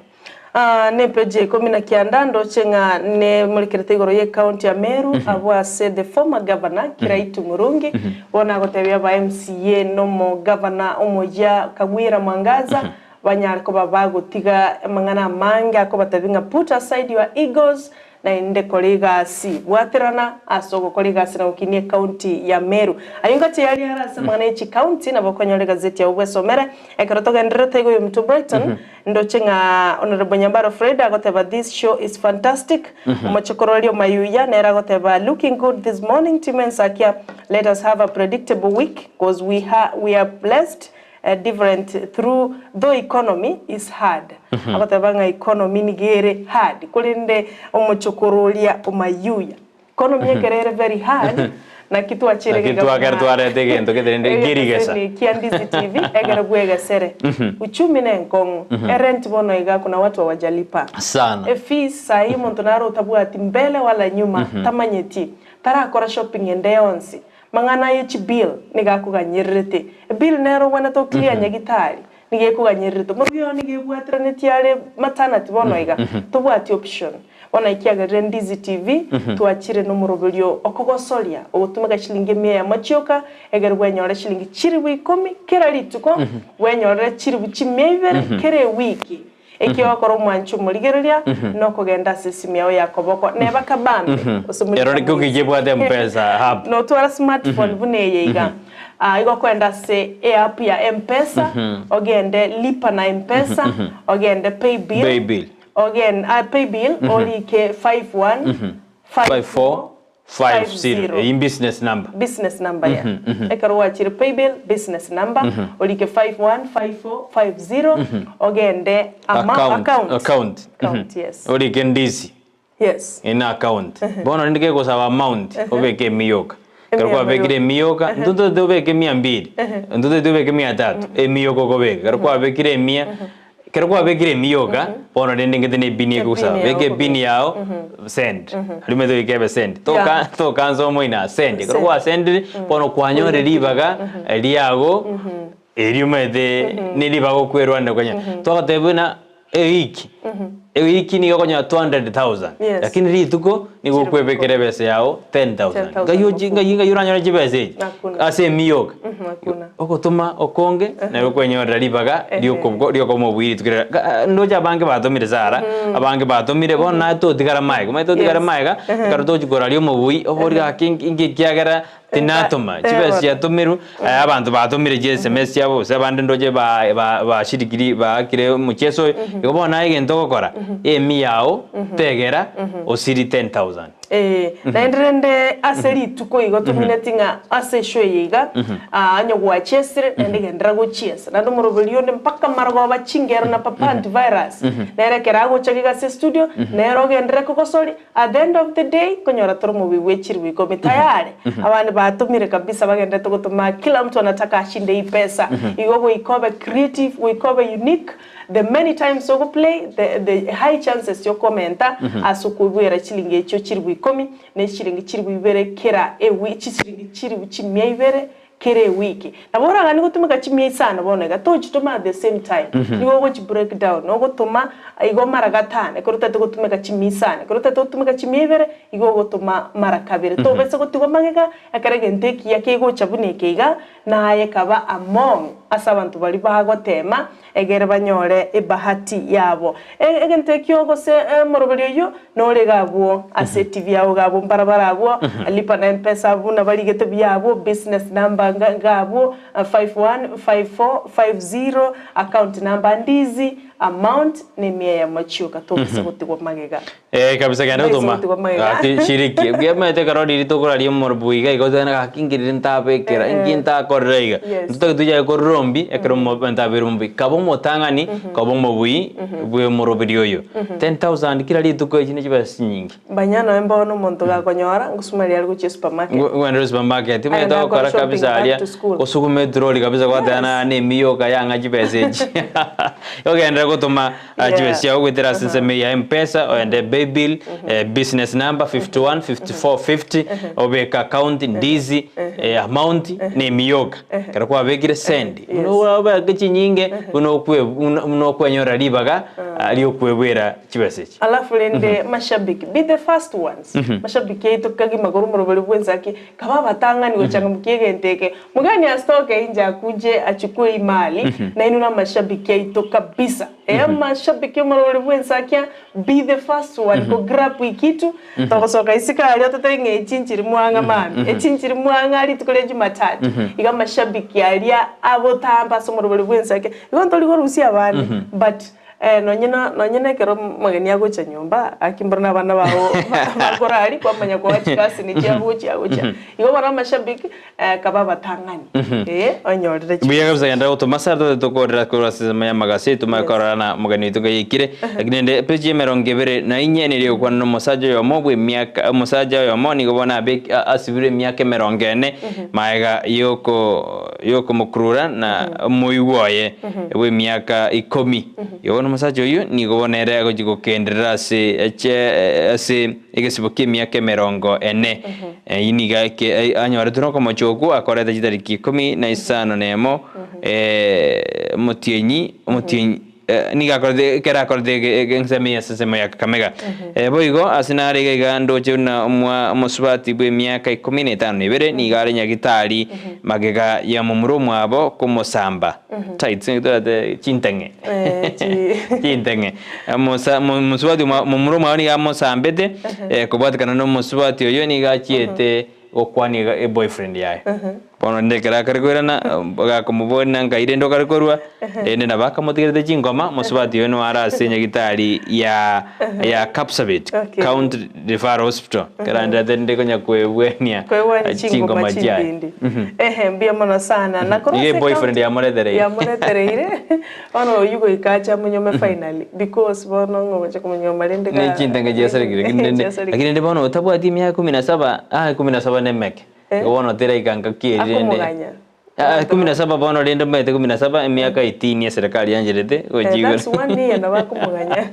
Aa nepeji ya ikomi na kianda ndoche ng'a nemorekerete igoro y'ecounty ya Meru abwo ase the former governor Kiraitu Murungi bono agotebia aba MCA na omogavana omoyia Kagwira Mwangaza banyare koba bagotiga amang'ana amange akobatebia ng'a put aside your egos Naende kora egasi, bwaterana ase ogokora egasi na gokinia ecounty ya Meru. Ayio ngati yaria are ase amang'ana ye chicounty nabo okonyora egazeti yao bwesomere. Ekero togendererete igo oyominto Brighton, ndoche ng'a Honourable Nyambaro Fred agoteba this show is fantastic. Omochokororia Mayuya nere agoteba looking good this morning team Ensakia let us have a predictable week cause we ha we are blessed different through though economy is hard agoteba ng'a economy nigo ere hard korende omochokoro oria omayuya economy ekero ere very hard naki twachire Naki twakera twareta egento gete rende nkirigesa. Egeteseni kia Ndizi TV ekero bwegesere uchumi ne enkong'u erent bono iga kuna watu hawajalipa Sana. efees sahi omonto naro otabwati mbele wala nyuma tamanyeti tarakora shopping ende yonsi Mang'ana aye chibill nigo akoganyererete. Ebill nero ogwenerete goclear nyagitari nigo ekoganyererete. Omorwio oo nigo ebwateranetie are maternity bono iga tobwati option. Bono ekiagerire Ndizi TV twachire nomoroberio okogosoria ogotumeka chilingi emia eyemo chioka egere bwenyore chilingi chiribu ikomi kera rituko bwenyorere chiribu chimia ibere kera ewiki. Ekio ogokora omwanche omorigereria nokogenda ase esimi yao ya koboko neba kabambe gose Ero muri niko kiyebwate M-Pesa app. Notwara smartphone buna eye iga. Ah, igo okoenda ase eapp ya M-Pesa, ogende lipa na M-Pesa, ogende pay bill, Pay bill. ogen ah, pay bill orike 51 54 5450 Eyio business number. Business number ya. Ekero gwachire paybill business number orike 515450 ogende ama Account. account. Account. Account, yes. Orike ndisi Yes. ina account. Bono rende kegosaba amount obeke emiyoka. Ekero Emia kwabekire emiyoka, ntotagete obeke mia mbili, ntotagete obeke mia tatu, emiyoka okobeka. Ekero kwabekire emia. Ekero kwabekire emiyoka, bono rende ngete ne epini egosaba. Epini Beka yao epini yao, send. Aria omanyete goika ebe send. Toka tokansa omoino send. Ekero Send. gwasendire, bono kwanyorire ribaga riago, erio omanyete ne ribaga okwerwanera konya. Twagotebia buna ewiki, ewiki nigo okonyora 200,000, Yes. lakini rituko nigo okwebekera ebesa yao 10,000. 10,000 Ngai ochi ngai ngai oranyore chibesa echi Hakuna. ase emiyoka. Hakuna. Ogotoma okonge nabo okwenyorera ribaga riokoboko riokoba omobuya rituko riria. Ga ndoche abange batomire Sarah, abange batomire bono naye totigara magega, omanyete totigare Yes. magega, ekero tochi koraria omobui, oborie gaki nki nki ekiagera tinatoma, chibesa chiatomirwe, abanto batomire chi sms chiabo gose abande ndoche ba ba bashirikiri baakire omocheso oyo, igo bono naye egento ogokora, emi yago tegera osiri 10,000. Ee, naende rende ase rituko igo tomineti ng'a ase eshow eye iga, aa, onye gwachesire, naende genderera gochiesa. Naende omoroberi onde mpaka marogoba chingero na papa antivirus, nere ekero agocha iga ase estudio, nere ogenderere kogosoria, at the end of the day, konyora tore omobuya bwe chiribu ikomi tayari. Abande batomire kabisa bagendererete gotoma kila mtu anataka ashinde hii pesa. Igo goika obe creative, goika obe unique, The many times ogo play, the the high chances yokomenta ase okoigwera chilingi echio chilifu ikomi ne chilingi chilifu ibere kera ewi chisilingi chilifu chimia ibere kera ewiki. Nabo oraganie gotumeka chimia isano bono iga tochitoma at the same time, nigo ogochi break down, ogotoma igo mara gatano ekero otagete gotumeka chimia isano, ekero otagete gotumeka chimia ibere igo ogotoma mara kabere. Tobasa gotigwa magega ekero egento ekiya kegocha buna eke iga, naye kaba among ase abanto baria bagotema egere banyore ebahati yabo. Egento ekio gose omoroberi oyio nore iga abwo ase etibi yao iga abwo mbarabara abwo, lipa na mpesa buna barigete buya abwo, business number iga abwo, 515450, account number ndizi, amount nemia eyemo chioka tobisa gotigwa magega. Eh, kabisa genda Mbaise gotoma gotigwa magega. gaki shiriki gemete ekero riri tokoraria omorobu iga igo togenda gaki nkiriri ntabekera inki ntakorera iga Yes. ntotagete tochake korora ombi ekero omo ntabere omobui kaba omotang'ani kaba omobui bwe omoroberi oyo 10,000 kera rituko echi ne chibesa chinyinge Mbanya noe mbono omonto gakonyora ngosumaria are gochia supermarket. Ngwendere supermarket Aye omanyete nakora ogokora shopping kabisa back aria to school. osuguma etroli kabisa gwateba na nemiyoka yang'a chibesa echi ogenderere gotoma Chibesa chiao goetera ase ensemo eye ya Mpesa, oende Paybill, business number 51 54 50, obeke account, ndizi, amount, na emiyoka. Ekero kwabekire send, buna orabeke chinyinge, buna okwe buna okwenyorera ribaga riokwebwera chibesa echi. Alafu rende mashabiki, be the first ones, mashabiki aito kagima korwa omorobori bw'ensaki, kaba abatang'ani gochangamkia egento eke. Mgeni asitoke inje akuje achukue hii mali, nainwe namashabiki aito kabisa. Ee amashabiki omorobori bw'ensakia, be the first one ko grab hii kitu, togosoka isiko aria ototebie ng'a echi nchiri mwang'a mambia, echi nchiri mwang'a rituko ria jumatatu. Iga amashabiki aria agotambe ase omorobori bw'ensakia, igo ntori korusia abande, but Nonye na nonye na ekero omogeni agocha nyomba, gaki mboro na abana bao bakorari kwamanya koa chikasini chiabo gochia gochia. Igo bono amashabiki kaba abatang'ani eh onyorire Mbuya chibesa. kabisa genda gotoma ase totete tokorera korwa ase ensemo ya amagasi tumanye korora na omogeni oito ngai aikire. Lakini rende epeji ya emerongo ebere na inye niria egokwana na omosacha oyomo bwe emiaka omosacha oyomo nigo bono abek asibirwe emiaka emerongo ene magega yoko yokomokurura na omoigwa oye bw'emiaka ikomi. Igo bono omosacha oyio nigo bono ere agochia gokenderera ase eche ase egesibo ki'emiaka emerongo ene. Eyio nigo eke anyoretwe nokomocha okwo akorete chitariki ikomi na isano nemo omotienyi omotienyi Nigo akorete ekero akorete ensemo eye ase ensemo ya Kakamega. Boigo ase nare iga iga ndoche buna omwa omosubati bw'emiaka ikomi na etano na ebere nigo are nyagitari magega ya momura omwabo komosamba tights nigo torate chinteng'e chinteng'e omosa omosubati momura omwabo nigo amosambete kobwatekana na omosubati oyio nigo achiete gokwania eboyfriend yaye. Bono rende ekero akare koirana, gakomoboria na nkai rende okare korua, rende nabo akamotigerete chingoma, mosubati oyo nigo are ase nyagitari ya ya Kapsabet Okay. County Referral Hospital, ekero aenderete rende konya koebwania Koebwania chingoma chingoma chiaye. chimbindi. Ehe, mbuya mono sana. Na korwa Nigo ase eboyfriend ecounty- yamoretereire. yamoretereire. Bono oyio goika ache amonyuome finally because bono ng'a ogocha komonyuoma rende Ne chintenge chiasarekire, lakini rende Chiasarekire. lakini rende bono otabwati emiaka kumi na saba, aa kumi na saba nemeke. Eh. Igo bono teraika nka kieri rende. Akomoganya. Ah, 17 bono rende omanyete 17 emiaka 18 eserekari yancherete gochia Eh, igoro. that's one year nabo akomoganya.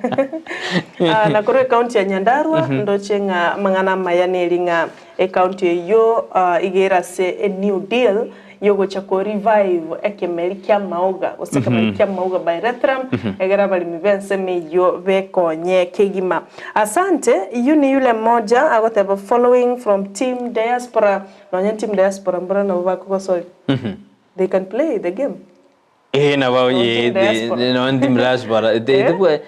Ah, na korwa ecounty ya Nyandarua ndoche ng'a amang'ana amaya neri ng'a ecounty eyio ah, iga ere ase a new deal yogocha ko revive ekemeri kia amaoga gose ekemeri kia amaoga by Rethram egere abaremi b'ensemo eyio bekonye kegima. Asante, yu ni yule mmoja agoteba following from team diaspora Nonya team diaspora mbora nabo bakogosori they can play the game. Eh, nabo Nonya eh, team diaspora. nonya team diaspora. Te- Eh? tebwa-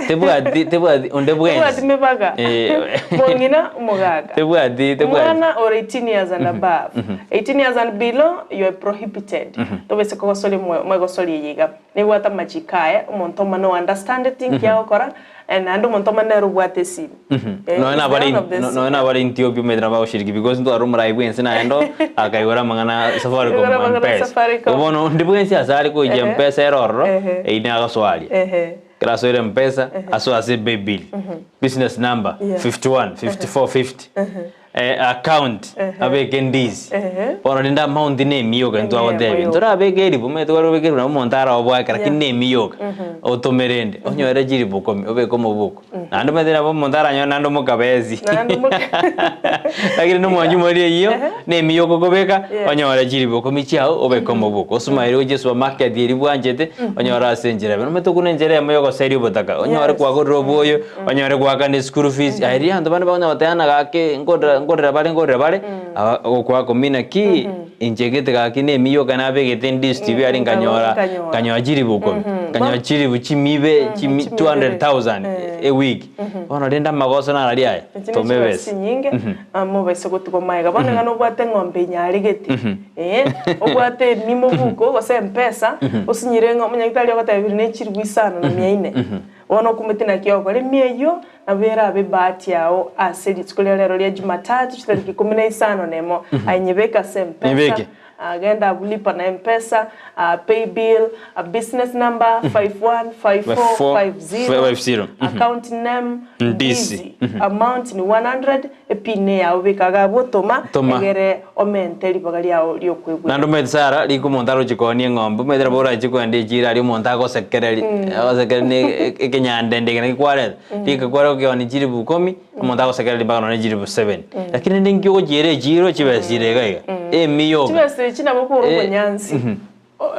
tebwati tebwati onde bwensi. Tebwati mebaga. Eh. Mong'ina omogaka. Tebwati tebwati. Omwana ore 18 years and above. 18 years and below you are prohibited. Tobese kogosoria mwe mwegosoria eye iga. Nebwate amachiko aye, omonto omone o understandeti nki agokora, eh, naende omonto omone nere obwate esimi. Eh, Nonya is nabare the owner of the nonya nabare Ethiopia omanyete nabo bagoshiriki because ntware omorai bwensi naende oo akaigora amang'ana Safaricom Akaigora amang'ana Mpesa. Safaricom. Bono onde bwensi ase are koichia Ehe. Mpesa ere ororo, Ehe. eyio nagosoa aria. Ehe. Ekero asoire Mpesa, asoe ase paybill, business number Yeah. 51 54 50, eh, account abeke ndizi. Bono rende amount na emiyoka intwe agotebia. Ntorabeke eribu, omanyete kware obeke eribu nabo omonto araoboake lakini na emiyoka otomere ende, onyore chiribu ikomi obeke omobuko. Naende omanyete nabo omonto aranyore naende omokabesi. Naende omoka- Lakini nomwanchi moria eyio, na emiyoka okobeka, Yeah. onyore chiribu ikomi chiao obeke omobuko. Osumaire gochia esupermarket eria bwanchete, onyore ase enchera ebe. Nomanyete okwo na enchera eyemo ya ogoseria obotaka, onyore Yes. kwagorire oboyo, onyore goakana eschool fees, aye riria abanto bande bakonya goteba gaki nkorera nkorera bare nkorera bare, aba ogokoa naki, inche gete gaki na emiyoka nabegete ndizi tv aria nkanyora Nkanyora. nkanyora chiribu ikomi, nkanyora chiribu chimibe chimi 200,000 ewiki. Bono rende amagoso nararia aya, Echi ne tome chibesa besa. chinyinge, ah, mobese gotigwa magega. Bono iga nobwate eng'ombe enyaregete, eh, obwate emi mobuko gose mpesa, osinyire ng'a omonyagitari ogotebia ne chiribu isano na mia ine. Bono okumete naki ogokora emi eyio, nabo erabe ebahati yao ase rituko ria rero ria Jumatatu chitariki ikomi na isano na emo, aye nyebeke ase mpesa, Nyebeke. ah, genda abwo lipa na mpesa, ah, paybill, ah, business number 515450, 50. account name Ndizi. Ndizi, amount ni 100, epin eyao beka iga abwo toma, Toma. egere omente ribaga riao riokoigwera. Naende omanyete Sarah, rika omonto aroche koonia eng'ombe, omanyete nabo orache koenda echiro aria omonto agosekereri, agosekereri na ekenyandende eke naki kwareta, rika kware gokeonia chiribu ikomi, omonto agosekereri mpaka nonye chiribu seven. Lakini rende inki ogochiera echiro chibesa chire iga iga, emiya oka. Chibesa echi nabo okogora Eh, obonyansi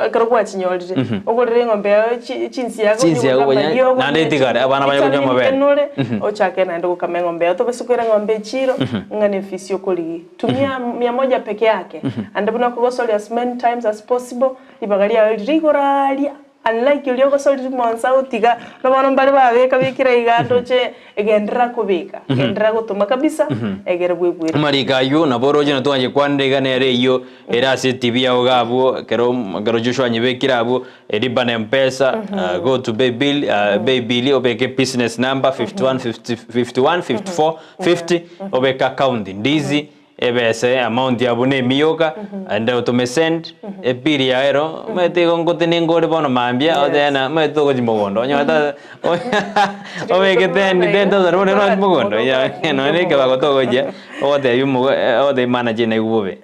ekero gwachinyorire, ogorere eng'ombe yao chi- chinsiaga onye Chinsiaga gokama obonya- riogo, naende etigare, abana baye konywa amabere. Ekenure, ochake naende gokama eng'ombe yao. Tobasa koira eng'ombe echiro, ng'a na efisi okorigia. Tumia mia moja peke yake, ande buna okogosoria as many times as possible, ribaga riao rire igoro aaria, unlike oria ogosoria rimonsa otiga, na bono mbare babeka bekire iga ndoche egenderera kobeka, genderera gotoma kabisa, egere bwebwere. Amariko ayio nabo oroche na twanyekwanire iga nere eyio ere ase etibi yao iga abwo, ekero ekero Joshua anyebekire abwo, lipa na mpesa, go to pay bill, pay bill obeke business number 51 50 51 54 50, obeke account ndizi, ebese amount yabo na emiyoka, ende otome send, ebill yaye ero, omanyete igo ngotenenka ore bono mambia, otebe ng'a omanyete togochia mogondo, onye ota obeke ten ten thousand bono nochie mogondo, nonya na ekebago togochia, ogotebia omo ogotebia manager naigwe bobe,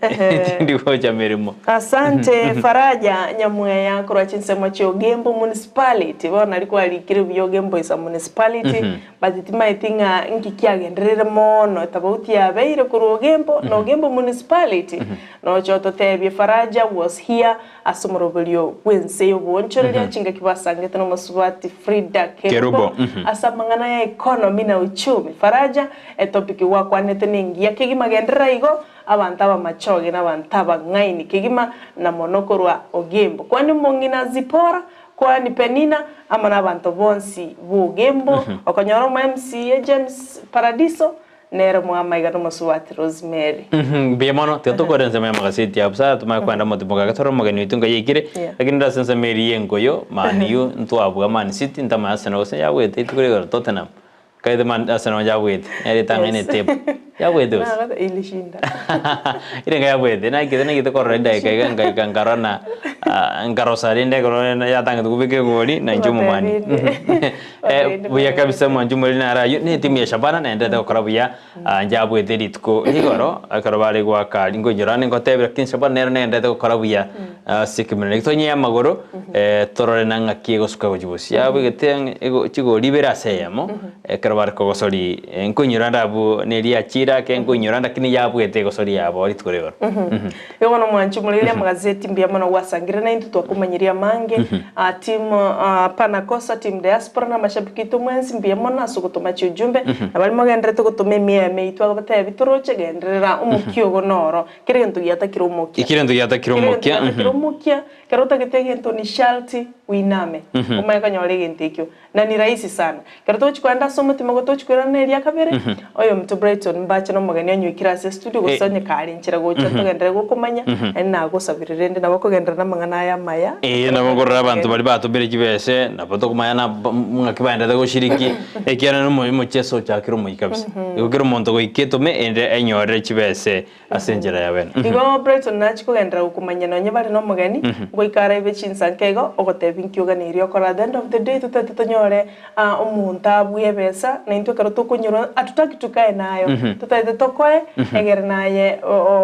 tindi gocha meremo. Asante Faraja Nyamweya korwa chinsemo chia Ogembo Municipality, bono naria kwarikire buya Ogembo is a municipality, But timaeti ng'a nki kiagenderere mono etabauti yabeire korwa Ogembo na Ogembo Municipality. Noche ototebie Faraja was here ase omoroberio bw'ense y'oboonchoreria chingaki basangete n'omosubati Frida Kerubo Kerubo, ase amang'ana ya economy na uchumi. Faraja, etopic gwakwanete nengiya kegima genderera igo, abanto abamachoge na abanto abang'aini kegima na mono korwa Ogembo. Kwani omong'ina Zipporah Kwani Penina amo nabanto bonsi b'ogembo, okonyora omo MCA James Paradiso, nere mwamaiga nomosubati Rosemary. Mbuya mono, tiga tokore ensemo y'amagaseti ya busara tumanye kwenda motimoka ake tore omogeni oito nkai yaikire, Yeah. lakini inde ase ensemo eria y'enkoyo, Man U ntwabua Man City ntamanya Arsenal gose yabwete rituko ria igoro Tottenham. Kaete man Arsenal yabwete, nere etang'aine Yes. etable. Yabwete gose? Nagoteba ilishinda. Ere enga yabwete, naikete naigete korora edageka iga nkaika nkarora na ah, nkarosa rende ekero yatangete kobeka egori, na inche omomani. Gotebire. Eh, buya kabisa mwanchu muri narayo ne timu ya Shabana naenderete gokora buya Ah, njabwete rituko rigoro ekero bare goaka ngoinyora ngotebera lakini Shabana nero naenderete gokora buya ase ekemerero tonye ya amagoro eh, torore na ng'aki egosuka gochia bosia yabegete chigori ibere ase eyemo ekero bare kogosori eh, nkoinyora ndabu neria achira ake nkoinyora lakini yabwete egosori yabo rituko rigoro. Igo bono mwanche omoreri amagazeti mbuya mono gwasangire naintwe twakomanyeria amange team Panakosa, team Diaspora na amashabiki aito mwensi mbuya mono ase ogotoma chiujumbe na baria mogendererete gotoma emiemo yaito agobatebia toroche genderera omokia ogo noro kera egento giatakire omokia. Kera egento giatakire Kera egento omokia. giatakire omokia ekero otagete egento ni sharti oiname omanye konyora egento ekio. Na ni rahisi sana. Ekero togochia koenda ase omotima igo togochia koirana eria kabere, oyominto Brighton mbache na omogeni onyoikire ase estudio gose onye kare nchera gocha togenderere gokomanya, naende nagosabire rende nabo okogenderera namang'ana aya amaya. Ee, nabo nkorora abanto baria batomire chibese, nabo tokomanya na ng'aki baendete goshiriki, ekiagera nomo omocheso ochakire omoyia kabisa. Igo kera omonto goika etome ende enyorere chibese ase enchera ya bene. Igo Brighton nachia kogenderera gokomanyia nonye bare nomogeni, goika araibe chinsa nke igo, ogotebia inki oganeirie okore at the end of the day totete tonyore omonto abue ebesa, na intwe ekero tokonyorwa hatutaki tukae nayo, totagete tokoe egere naye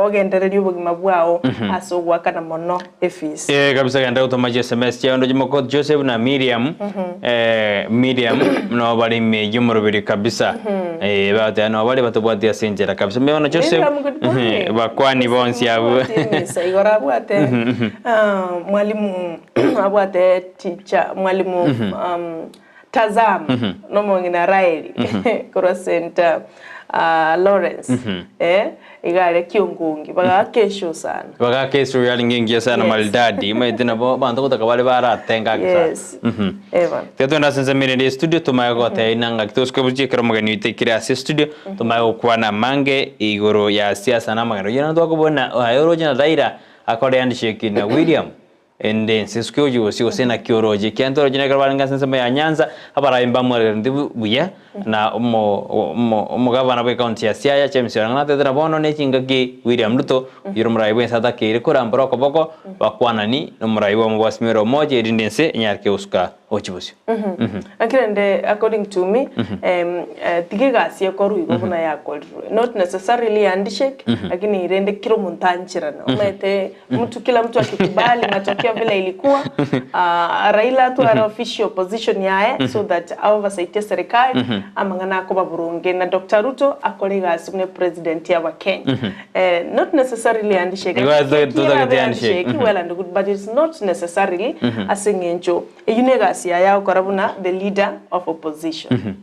ogendererie obogima bwao ase ogoakana mono efees. Ee kabisa genda gotoma chi sms chiao ndoche moko Joseph na Miriam eh, Miriam no bari ime y'omoroberi kabisa eh bagoteba no bari batobwati ase enchera kabisa mbe bono Joseph Miriam, good morning. bakwani bonsi abwo Abwate emisa igoro abwate ah, mwalimu abwate teacher mwalimu um, Tazama nomong'ina Raeli korwa St Lawrence eh, iga aria Kiongongi bagaka eshow sana. Bagaka eshow yarenge engiya sana Yes. maridadi omanyete nabo abanto gotaka bare baratenga ake sana. Yes. Eh bono. Tiga togende ase ensemo ere ya estudio tomanye goteba ng'a ngaki togosuka gochia ekero omogeni oito aikire ase estudio tomanye gokwana amange igoro ya siasa na amagena. Oyio naro twakobona aye oroche na Raila akore handshake na William. Ende ense esuke gochia bosio gose naki oroche, ekiagera ntoroche nekero barenge ase ensemo ya Nyanza, abarai mbamwereretie buya, na omo omo omogavana bw'ecounty ya Siaya James Orengo natebete na bono ne chingaki William Ruto, oyio ore omorai bw'ense atakeire korambora okoboko, bakwanani na omorai bw'omo bwa Azimio la Umoja erinde ense enyareke gosuka gochia bosio. Naki rende according to me, tiga egasi ekorwe igo buna yakorirwe. Not necessarily handshake, lakini rende kera omonto ancherane. Omanyete mtu kila mtu akikubali matokeo vile ilikuwa, Raila atware official position yaye so that aoversightie serikali, amang'ana akoba boronge. Na Doctor Ruto akore egasi buna epresident ya abakenya. Not necessarily handshake, Igo handshake totagete erabe handshake. handshake, well and good, but it's not necessarily ase eng'encho Eyio negasi yaye agokora buna the leader of opposition.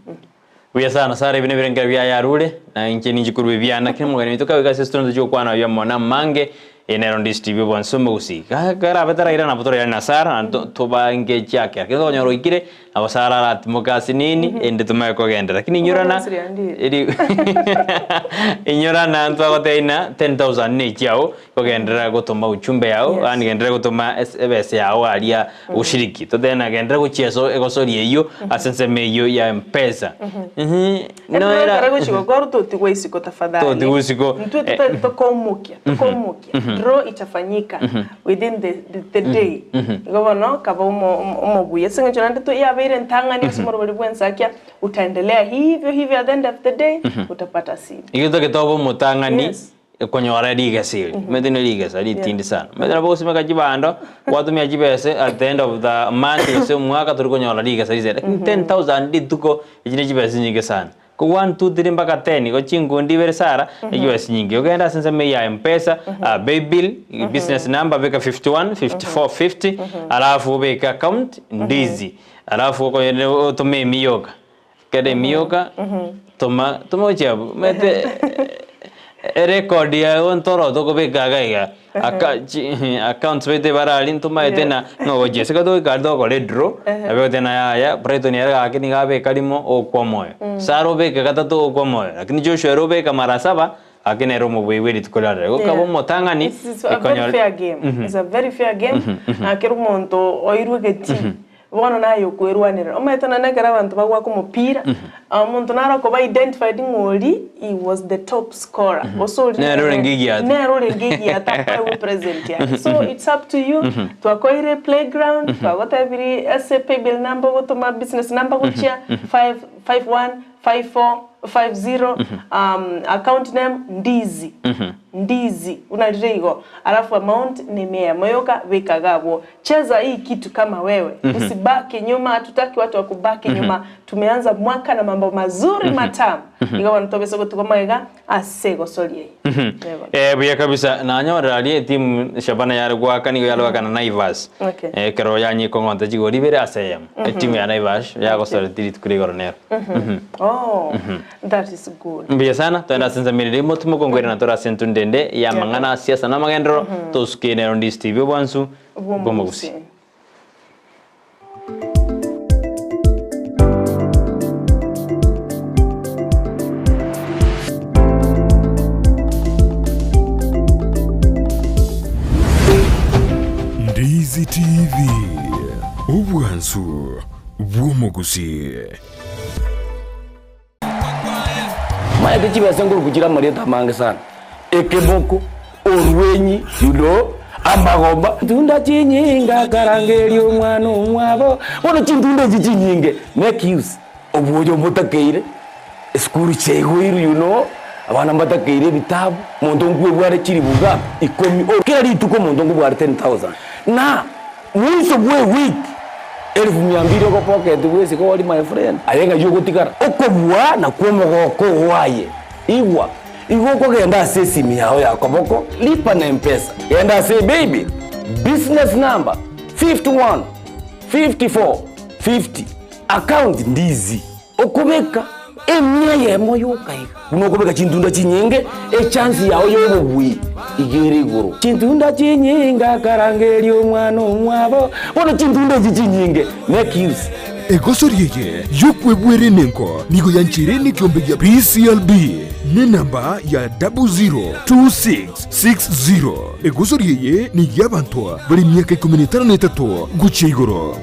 Buya sana Sarah ebi nebirengererio biaye arure na inche ninche korwa ebiana kera omogeni oito kagoika ase esitondo tochia gokwana oyio amo namange eye nero Ndisi TV obwansu omogusii Ga karabe tarairana nabo torairane na Sarah na to tobange chiake lakini tokonyora oikire nabo Sarah aratimoke ase nini ende tomanye kogenderera lakini inyorana eri inyorana ntwagotebia ng'a 10000 nechiao Kogenderera gotoma uchumbe yao, yaani genderera gotoma ebesa yao aria goshiriki. Totebe na genderera gochiesa egosori eyio ase ensemo eyio ya mpesa. Noera Ekero gochia gokora totigwa isiko tafadhali. Totigwa isiko. Intwe totari tokomokia, tokomokia. Draw itafanyika within the, the, the day. Igo bono kaba omo omobuya ase eng'encho naende to yabeire entang'ani ase omorobori bw'ensakia utaendelea hivyo hivyo at the end of the day utapata simu. Igo totagete obe omotang'ani Yes. Okonyora rigesa eri, omanyete ne rigesa ritindi sana. Omanyete nabo ogosimeka chibando, gwatumia chibese at the end of the month gose omwaka tori konyora rigesa risaine. Lakini 10,000 rituko, echi ne chibesa chinyinge sana. Ko one, two, three mpaka ten, igo chinkundi ibere sara, ne chibesa chinyinge. Ogende ase ensemo eye ya mpesa, paybill, business number beka 51 54 50, alafu obeke account, ndizi, alafu okonyora otome emiyoka. Kera emiyoka, toma toma gochia abwo, omanyete erecord yago ntoro tokobeka iga iga, aka chi accounts baito barari ntomaete na ng'a ogochia ase togoika aria togokora edraw, nabo egoteba ng'a yaya Brighton ere gaki nigo abeka rimo okwa omoyo, Sarah obeke gatato okwa omoyo, lakini Joshua ere obeka mara saba, gaki nere omobui bwe rituko riarero. Igo okaba omotang'ani, It's, it's a very fair game. It's a very fair game. Na kera omonto oirwe egetii. Bono naye okwerwanerera. Omanyete nonye ekero abanto bagoaka omopira, omonto naro okoba identified ng'a oria he was the top scorer, gose oria Nere orenge egiata. nere orenge egiata akoegwe present yaye. So it's up to you, twakoeire playground, twagotebirie ase paybill number ogotoma business number gochia, 5 51 54 50 account name Ndizi, Ndizi buna rire igo, alafu amount ne mia eyemo yoka beka iga abwo. Cheza hii kitu kama wewe usibaki nyuma hatutaki watu wa kubaki nyuma tumeanza mwaka na mambo mazuri matamu igo bono tobese gotuga magega ase egosori eye Ebo. Eh, buya kabisa nanyorera aria etimu Shabana yare goaka nigo yare goaka na Naivas Okay. Eh, ekero yanyikong'onta chigori ibere ase eyemo etimu ya Naivas yagosoreti rituko ria igoro nero Mhm. Oh, that is good. Mbuya sana twende ase ensamiri rimo timokongoirana tore ase entunde ende ya amang'ana a siasa na amagenderero tosuke nero Ndizi TV obwansu bw'omogusi. Ndizi TV, obwansu bw'omogusi. Maete chibesa nkoruku chire amarieta amange sana, ekeboko, orwenyi, you know, amagomba. Chintunda chinyinge akarangeria omwana omwabo, bono chintunda echi chinyinge make use obwoyo mbotakeire, esukuru chiaigoirwe you know, abana mbatakeire ebitabu, omonto nkwebware chiribuga ikomi, kera rituko omonto nkobware 10,000 na Mwiso bw'ewiki elifu mia mbili ogopocket bwesike ori my friend, aye ng'ai ogotigara? Okobua nakwo omogoko oo aye. Igwa, igo okogenda ase esimi yao ya koboko, lipa na mpesa, genda ase paybill, business number 51 54 50, account ndizi. Okobeka emia eyemo yoka iga, buna okobeka chintunda chinyinge, echansi yao y'obobui iga ere igoro. Chintunda chinyinge akarangeria omwana omwabo, bono chintunda echi chinyinge make use. Egosori eye y'okwebwera enengo nigo yancheire nekiombe gia PCLB nenamba ya 002660. Egosori eye ney'abanto bare emiaka ikomi na etano na etato gochia igoro.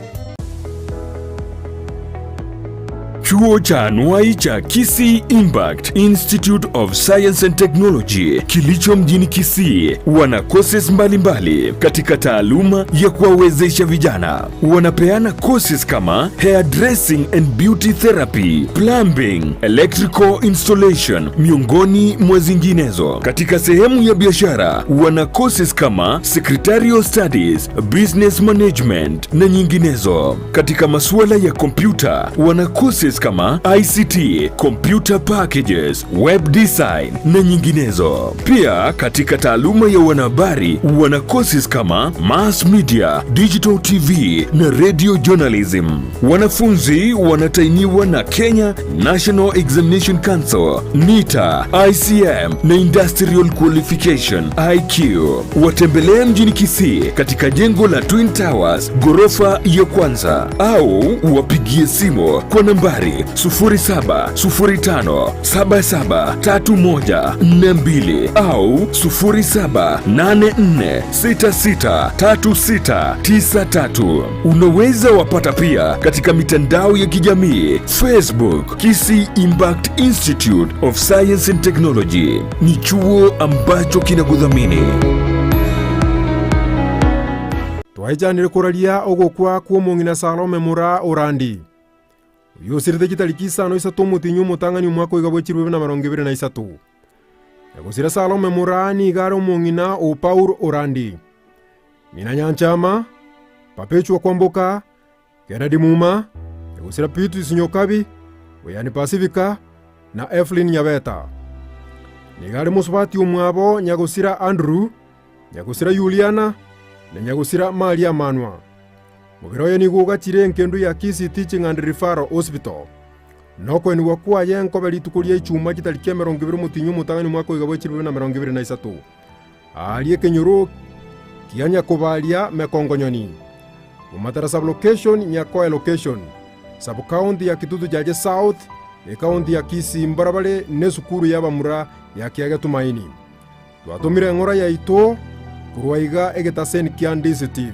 Chuo cha anuai cha Kisii Impact Institute of Science and Technology kilicho mjini Kisii wana courses mbalimbali katika taaluma ya kuwawezesha vijana. Wanapeana courses kama hairdressing and beauty therapy, plumbing, electrical installation miongoni mwa zinginezo. Katika sehemu ya biashara wana courses kama secretarial studies, business management na nyinginezo. Katika masuala ya kompyuta wana courses kama ICT, computer packages, web design na nyinginezo. Pia katika taaluma ya wanahabari wana courses kama mass media, digital TV na radio journalism. Wanafunzi wanatainiwa na Kenya National Examination Council, NITA, ICM na Industrial Qualification IQ. Watembelee mjini Kisii katika jengo la Twin Towers ghorofa ya kwanza, au wapigie simu kwa nambari 0705773142 au 0784663693. Unaweza wapata pia katika mitandao ya kijamii Facebook, Kisii Impact Institute of Science and Technology. Ni chuo ambacho kinakudhamini. Twaichanire koraria ogokwa kw'omong'ina Salome Moraa Orandi, oyio osirete chitariki isano isato omotienyi omotang'ani omwaka oiga bwe chilifu ibere na emerongo ebere na isato. Nyagosira Salome Moraa nigo are omong'ina o Paul Orandi, ng'ina Nyanchama, Perpetua Kwamboka, Kennedy Muma, Nyagosira Beatrice Nyokabi, Oyani Pacifica, na Evelyn Nyabeta. Nigo are mosubati omwabo Nyagosira Andrew, Nyagosira Yuliana, na Nyagosira Maria Manwa. Mobere oye nigo ogachire engendu ya Kisii Teaching and Referral Hospital. Nokoenigwa kwaye nkobe rituko ria Ichuma chitariki 20 omotienyi omotang'ani omwaka oiga bwe 2023. Aaria ekenyoro kia Nyakobaria Mekongonyoni, Bomatara Sub-location, Nyakoe Location, Sub-county ya Kitutu Chache South, Ekaunti ya Kisii mbarabare nesukuru y'abamura ya Kiage Tumaini. Twatomire eng'ora yaito korwa iga egetaseni kia Ndizi TV.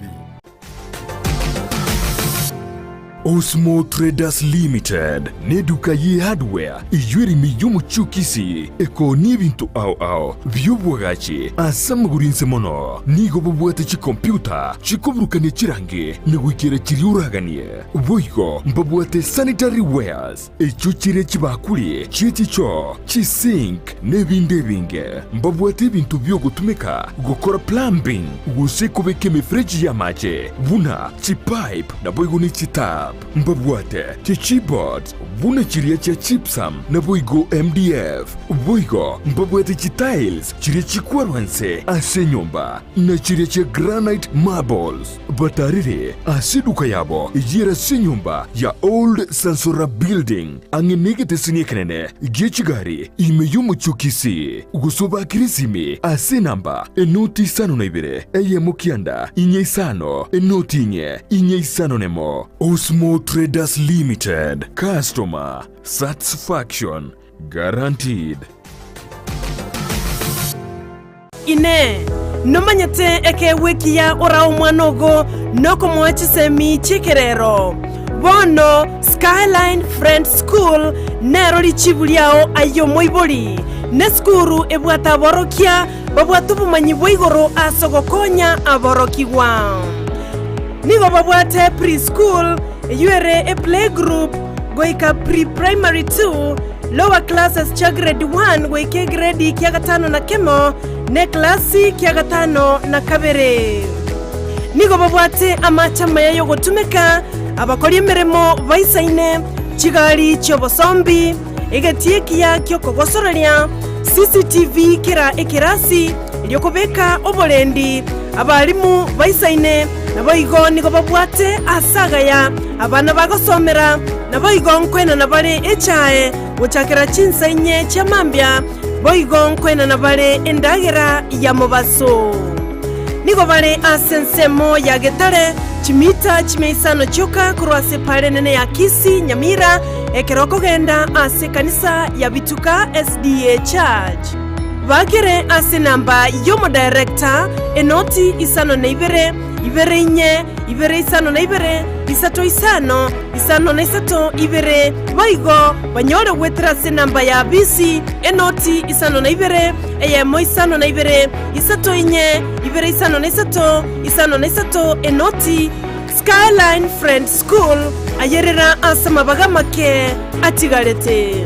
Osmo Traders Limited neduka ye hardware eyio ere ime y'omochie o Kisii ekoonia ebinto ao ao bi'obwagachi ase amagoro inse mono. Nigo bobwate chikompyuta chikoburukania chirangi na goikera chiria oraganie. Boigo mbabwate sanitary wares echio chire chibakuri chie chichoo, chisink na ebinde ebinge. Mbabwate ebinto bi'ogotumeka gokora plumbing gose kobeka emefereji y'amache buna chipipe naboigo ne chitap. Mbabwate chichipboards buna chiria chia gypsum naboigo MDF. Boigo mbabwate chitiles chiria chikwarwa nse ase enyomba na chiria chia granite marbles. Batarire ase eduka yabo eyio ere ase enyomba ya Old Sansora Building, ang'e negeteseni ekenene gie chigari ime y'omochie o Kisii, gose obakire esimi ase enamba enoti isano na ibere, eyemo kianda, inye isano, enoti inye, inye isano nemo. Osmo Traders Limited, Customer Satisfaction Guaranteed. Inee! Nomanyete ekeegwa ekiya orae omwana ogo nokomoa chisemi chi'ekerero? Bono Skyline Friends School nero richibu riao aye omoibori. Nesukuru ebwate aborokia babwate obomanyi bwa igoro ase ogokonya aborokigwa. Nigo babwate pre-school, eyio ere eplaygroup, goika pre-primary 2, Lower classes chia grade 1 goika egredi kia gatano na kemo, na eklasi kia gatano na kabere. Nigo babwate amache amaya y'ogotumeka, abakori emeremo baisaine, chigari chi'obosombi, egetii ekiya ki'okogosoreria, CCTV kera ekerasi, erio kobeka oborendi, abalimu baisaine, naboigo nigo babwate aase agaya abana bagosomera, Naboigo nkoenana bare echae gochakera chinsa inye chia mambia, boigo nkoenana bare endagera ya mobaso. Nigo bare ase ensemo ya Getare, chimita chimia isano chioka korwa ase epaara enene ya Kisii, Nyamira, ekero okogenda ase ekanisa ya Bituka SDA Church. Bakere ase enamba y'omodirector, enoti isano na ibere, ibere inye, ibere isano na ibere, isato isano, isano na isato, ibere, boigo banyore goetera ase enamba ya bisi, enoti isano na ibere, eyemo isano na ibere, isato inye, ibere isano na isato, isano na isato, enoti. Skyline Friends School, ayerera ase amabaga amake atigarete.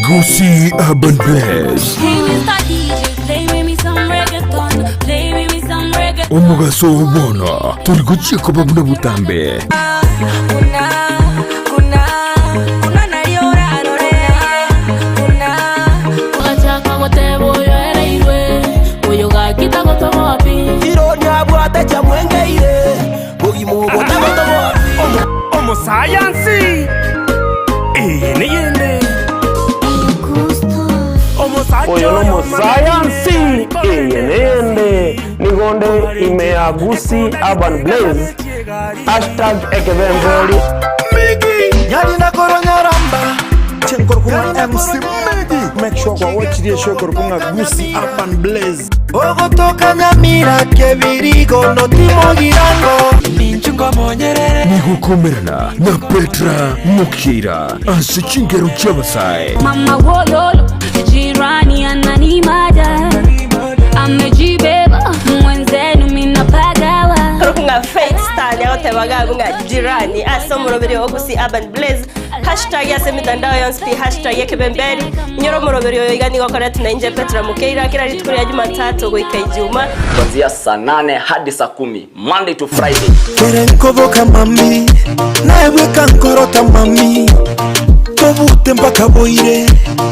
Gusii Urban Blaze. Omogaso oo bono tori gochia koba buna botambe. Omosayansi eye neyende. Oyo nomosayansi eye neyende. Nigo nde ime ya Gusii Urban Blaze hashtag ekebembori. Chenkorokung'a MC Miggy Make sure kwa watch show korokung'a Gusii Urban Blaze Ogotoka Nyamira kebirigo notimogirango Nigokomerana na Petra Mokira ase chingero chi'abasae. Mama wololo, jirani ananimada, amejibeba mwenzenu minapagawa. Ng'a Faith Star niagotebaga abwo ng'a jirani ase omoroberi o Gusii Urban Blaze Hashtag ase emitandao yonsi pi hashtag ekebemberi. Inyora omoroberi oyo iga nigo okoretwa na inche Petra Mukeira kera rituko ria Jumatatu goika Ijuma. Kuanzia saa nane hadi saa kumi Monday to Friday. Kere nkoboka mami naebweka nkorota mami tobute mpaka boire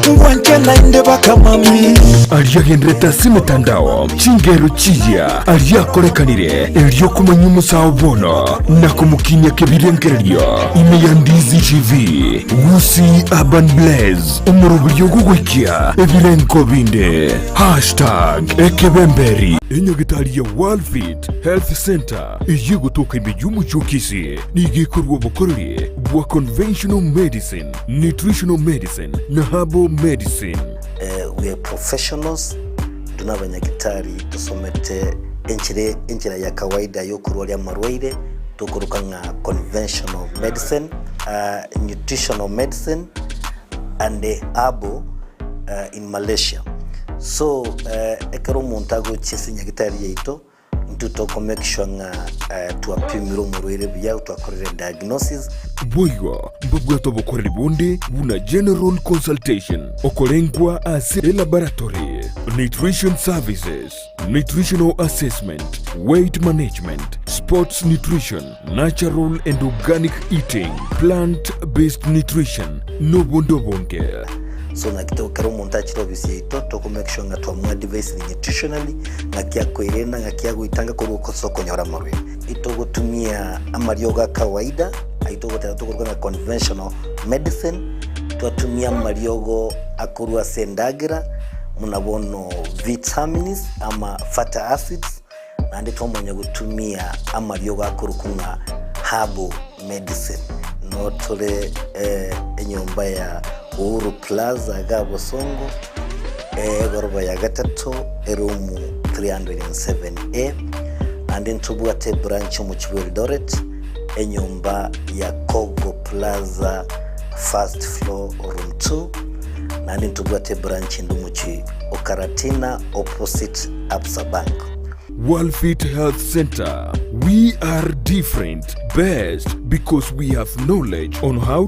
ngwanche naende baka mami Aria agenderete ase emetandao, chingero chiya aria akorekanire erio komanya omosao bono na komokinia kebirengererio ime ya Ndizi TV, Gusii Urban Blaze, omoroberio ogogoikia ebirengo binde. Hashtag ekebemberi. Enyagitari ya Worldfit Health Center eyio egotoka ime y'omochie o Kisii nigo ekorua obokoreri bwa conventional medicine, nutritional medicine na herbal medicine. We are professionals, intwe nabanyagitari tosomete enchera enchera ya kawaida yokorwaria amarwaire. Tokoroka ng'a conventional medicine, nutritional medicine and herbal in Malaysia. So ekero omonto agochia ase nyagetari yaito, intwe toko make sure ng'a twapimire omorwaire buya, twakorire diagnosis. Boigo mbabwate obokoreri bonde buna general consultation, okorengwa ase elaboratory, nutrition services, Nutritional assessment, weight management, sports nutrition, natural and organic eating, plant based nutrition, nobonde obonge. So naki to kera omonto achire ofisi yaito toko make sure ng'a twamoadvisire nutritionally ng'aki akoerenda ng'aki agoitanga korwa ase okonyora amarwaire. Itogotumia amariogo a kawaida ayio togoteba tokoruga ng'a conventional medicine, twatumia amariogo akorwa ase endagera buna bono vitamins ama fatty acids, naende twamanya gotumia amariogo akorokwa ng'a herbal medicine. No tore enyomba ya Uhuru Plaza iga Bosongo, egoroba ya gatato, eroom 307A, naende ntobwate ebranch omochie bwa Eldoret, enyomba ya Kogo Plaza first floor room 2, naende ntobwate ebranch ende omochie o Karatina opposite Absa Bank. Worldfit Health Center, we are different, best because we have knowledge on how.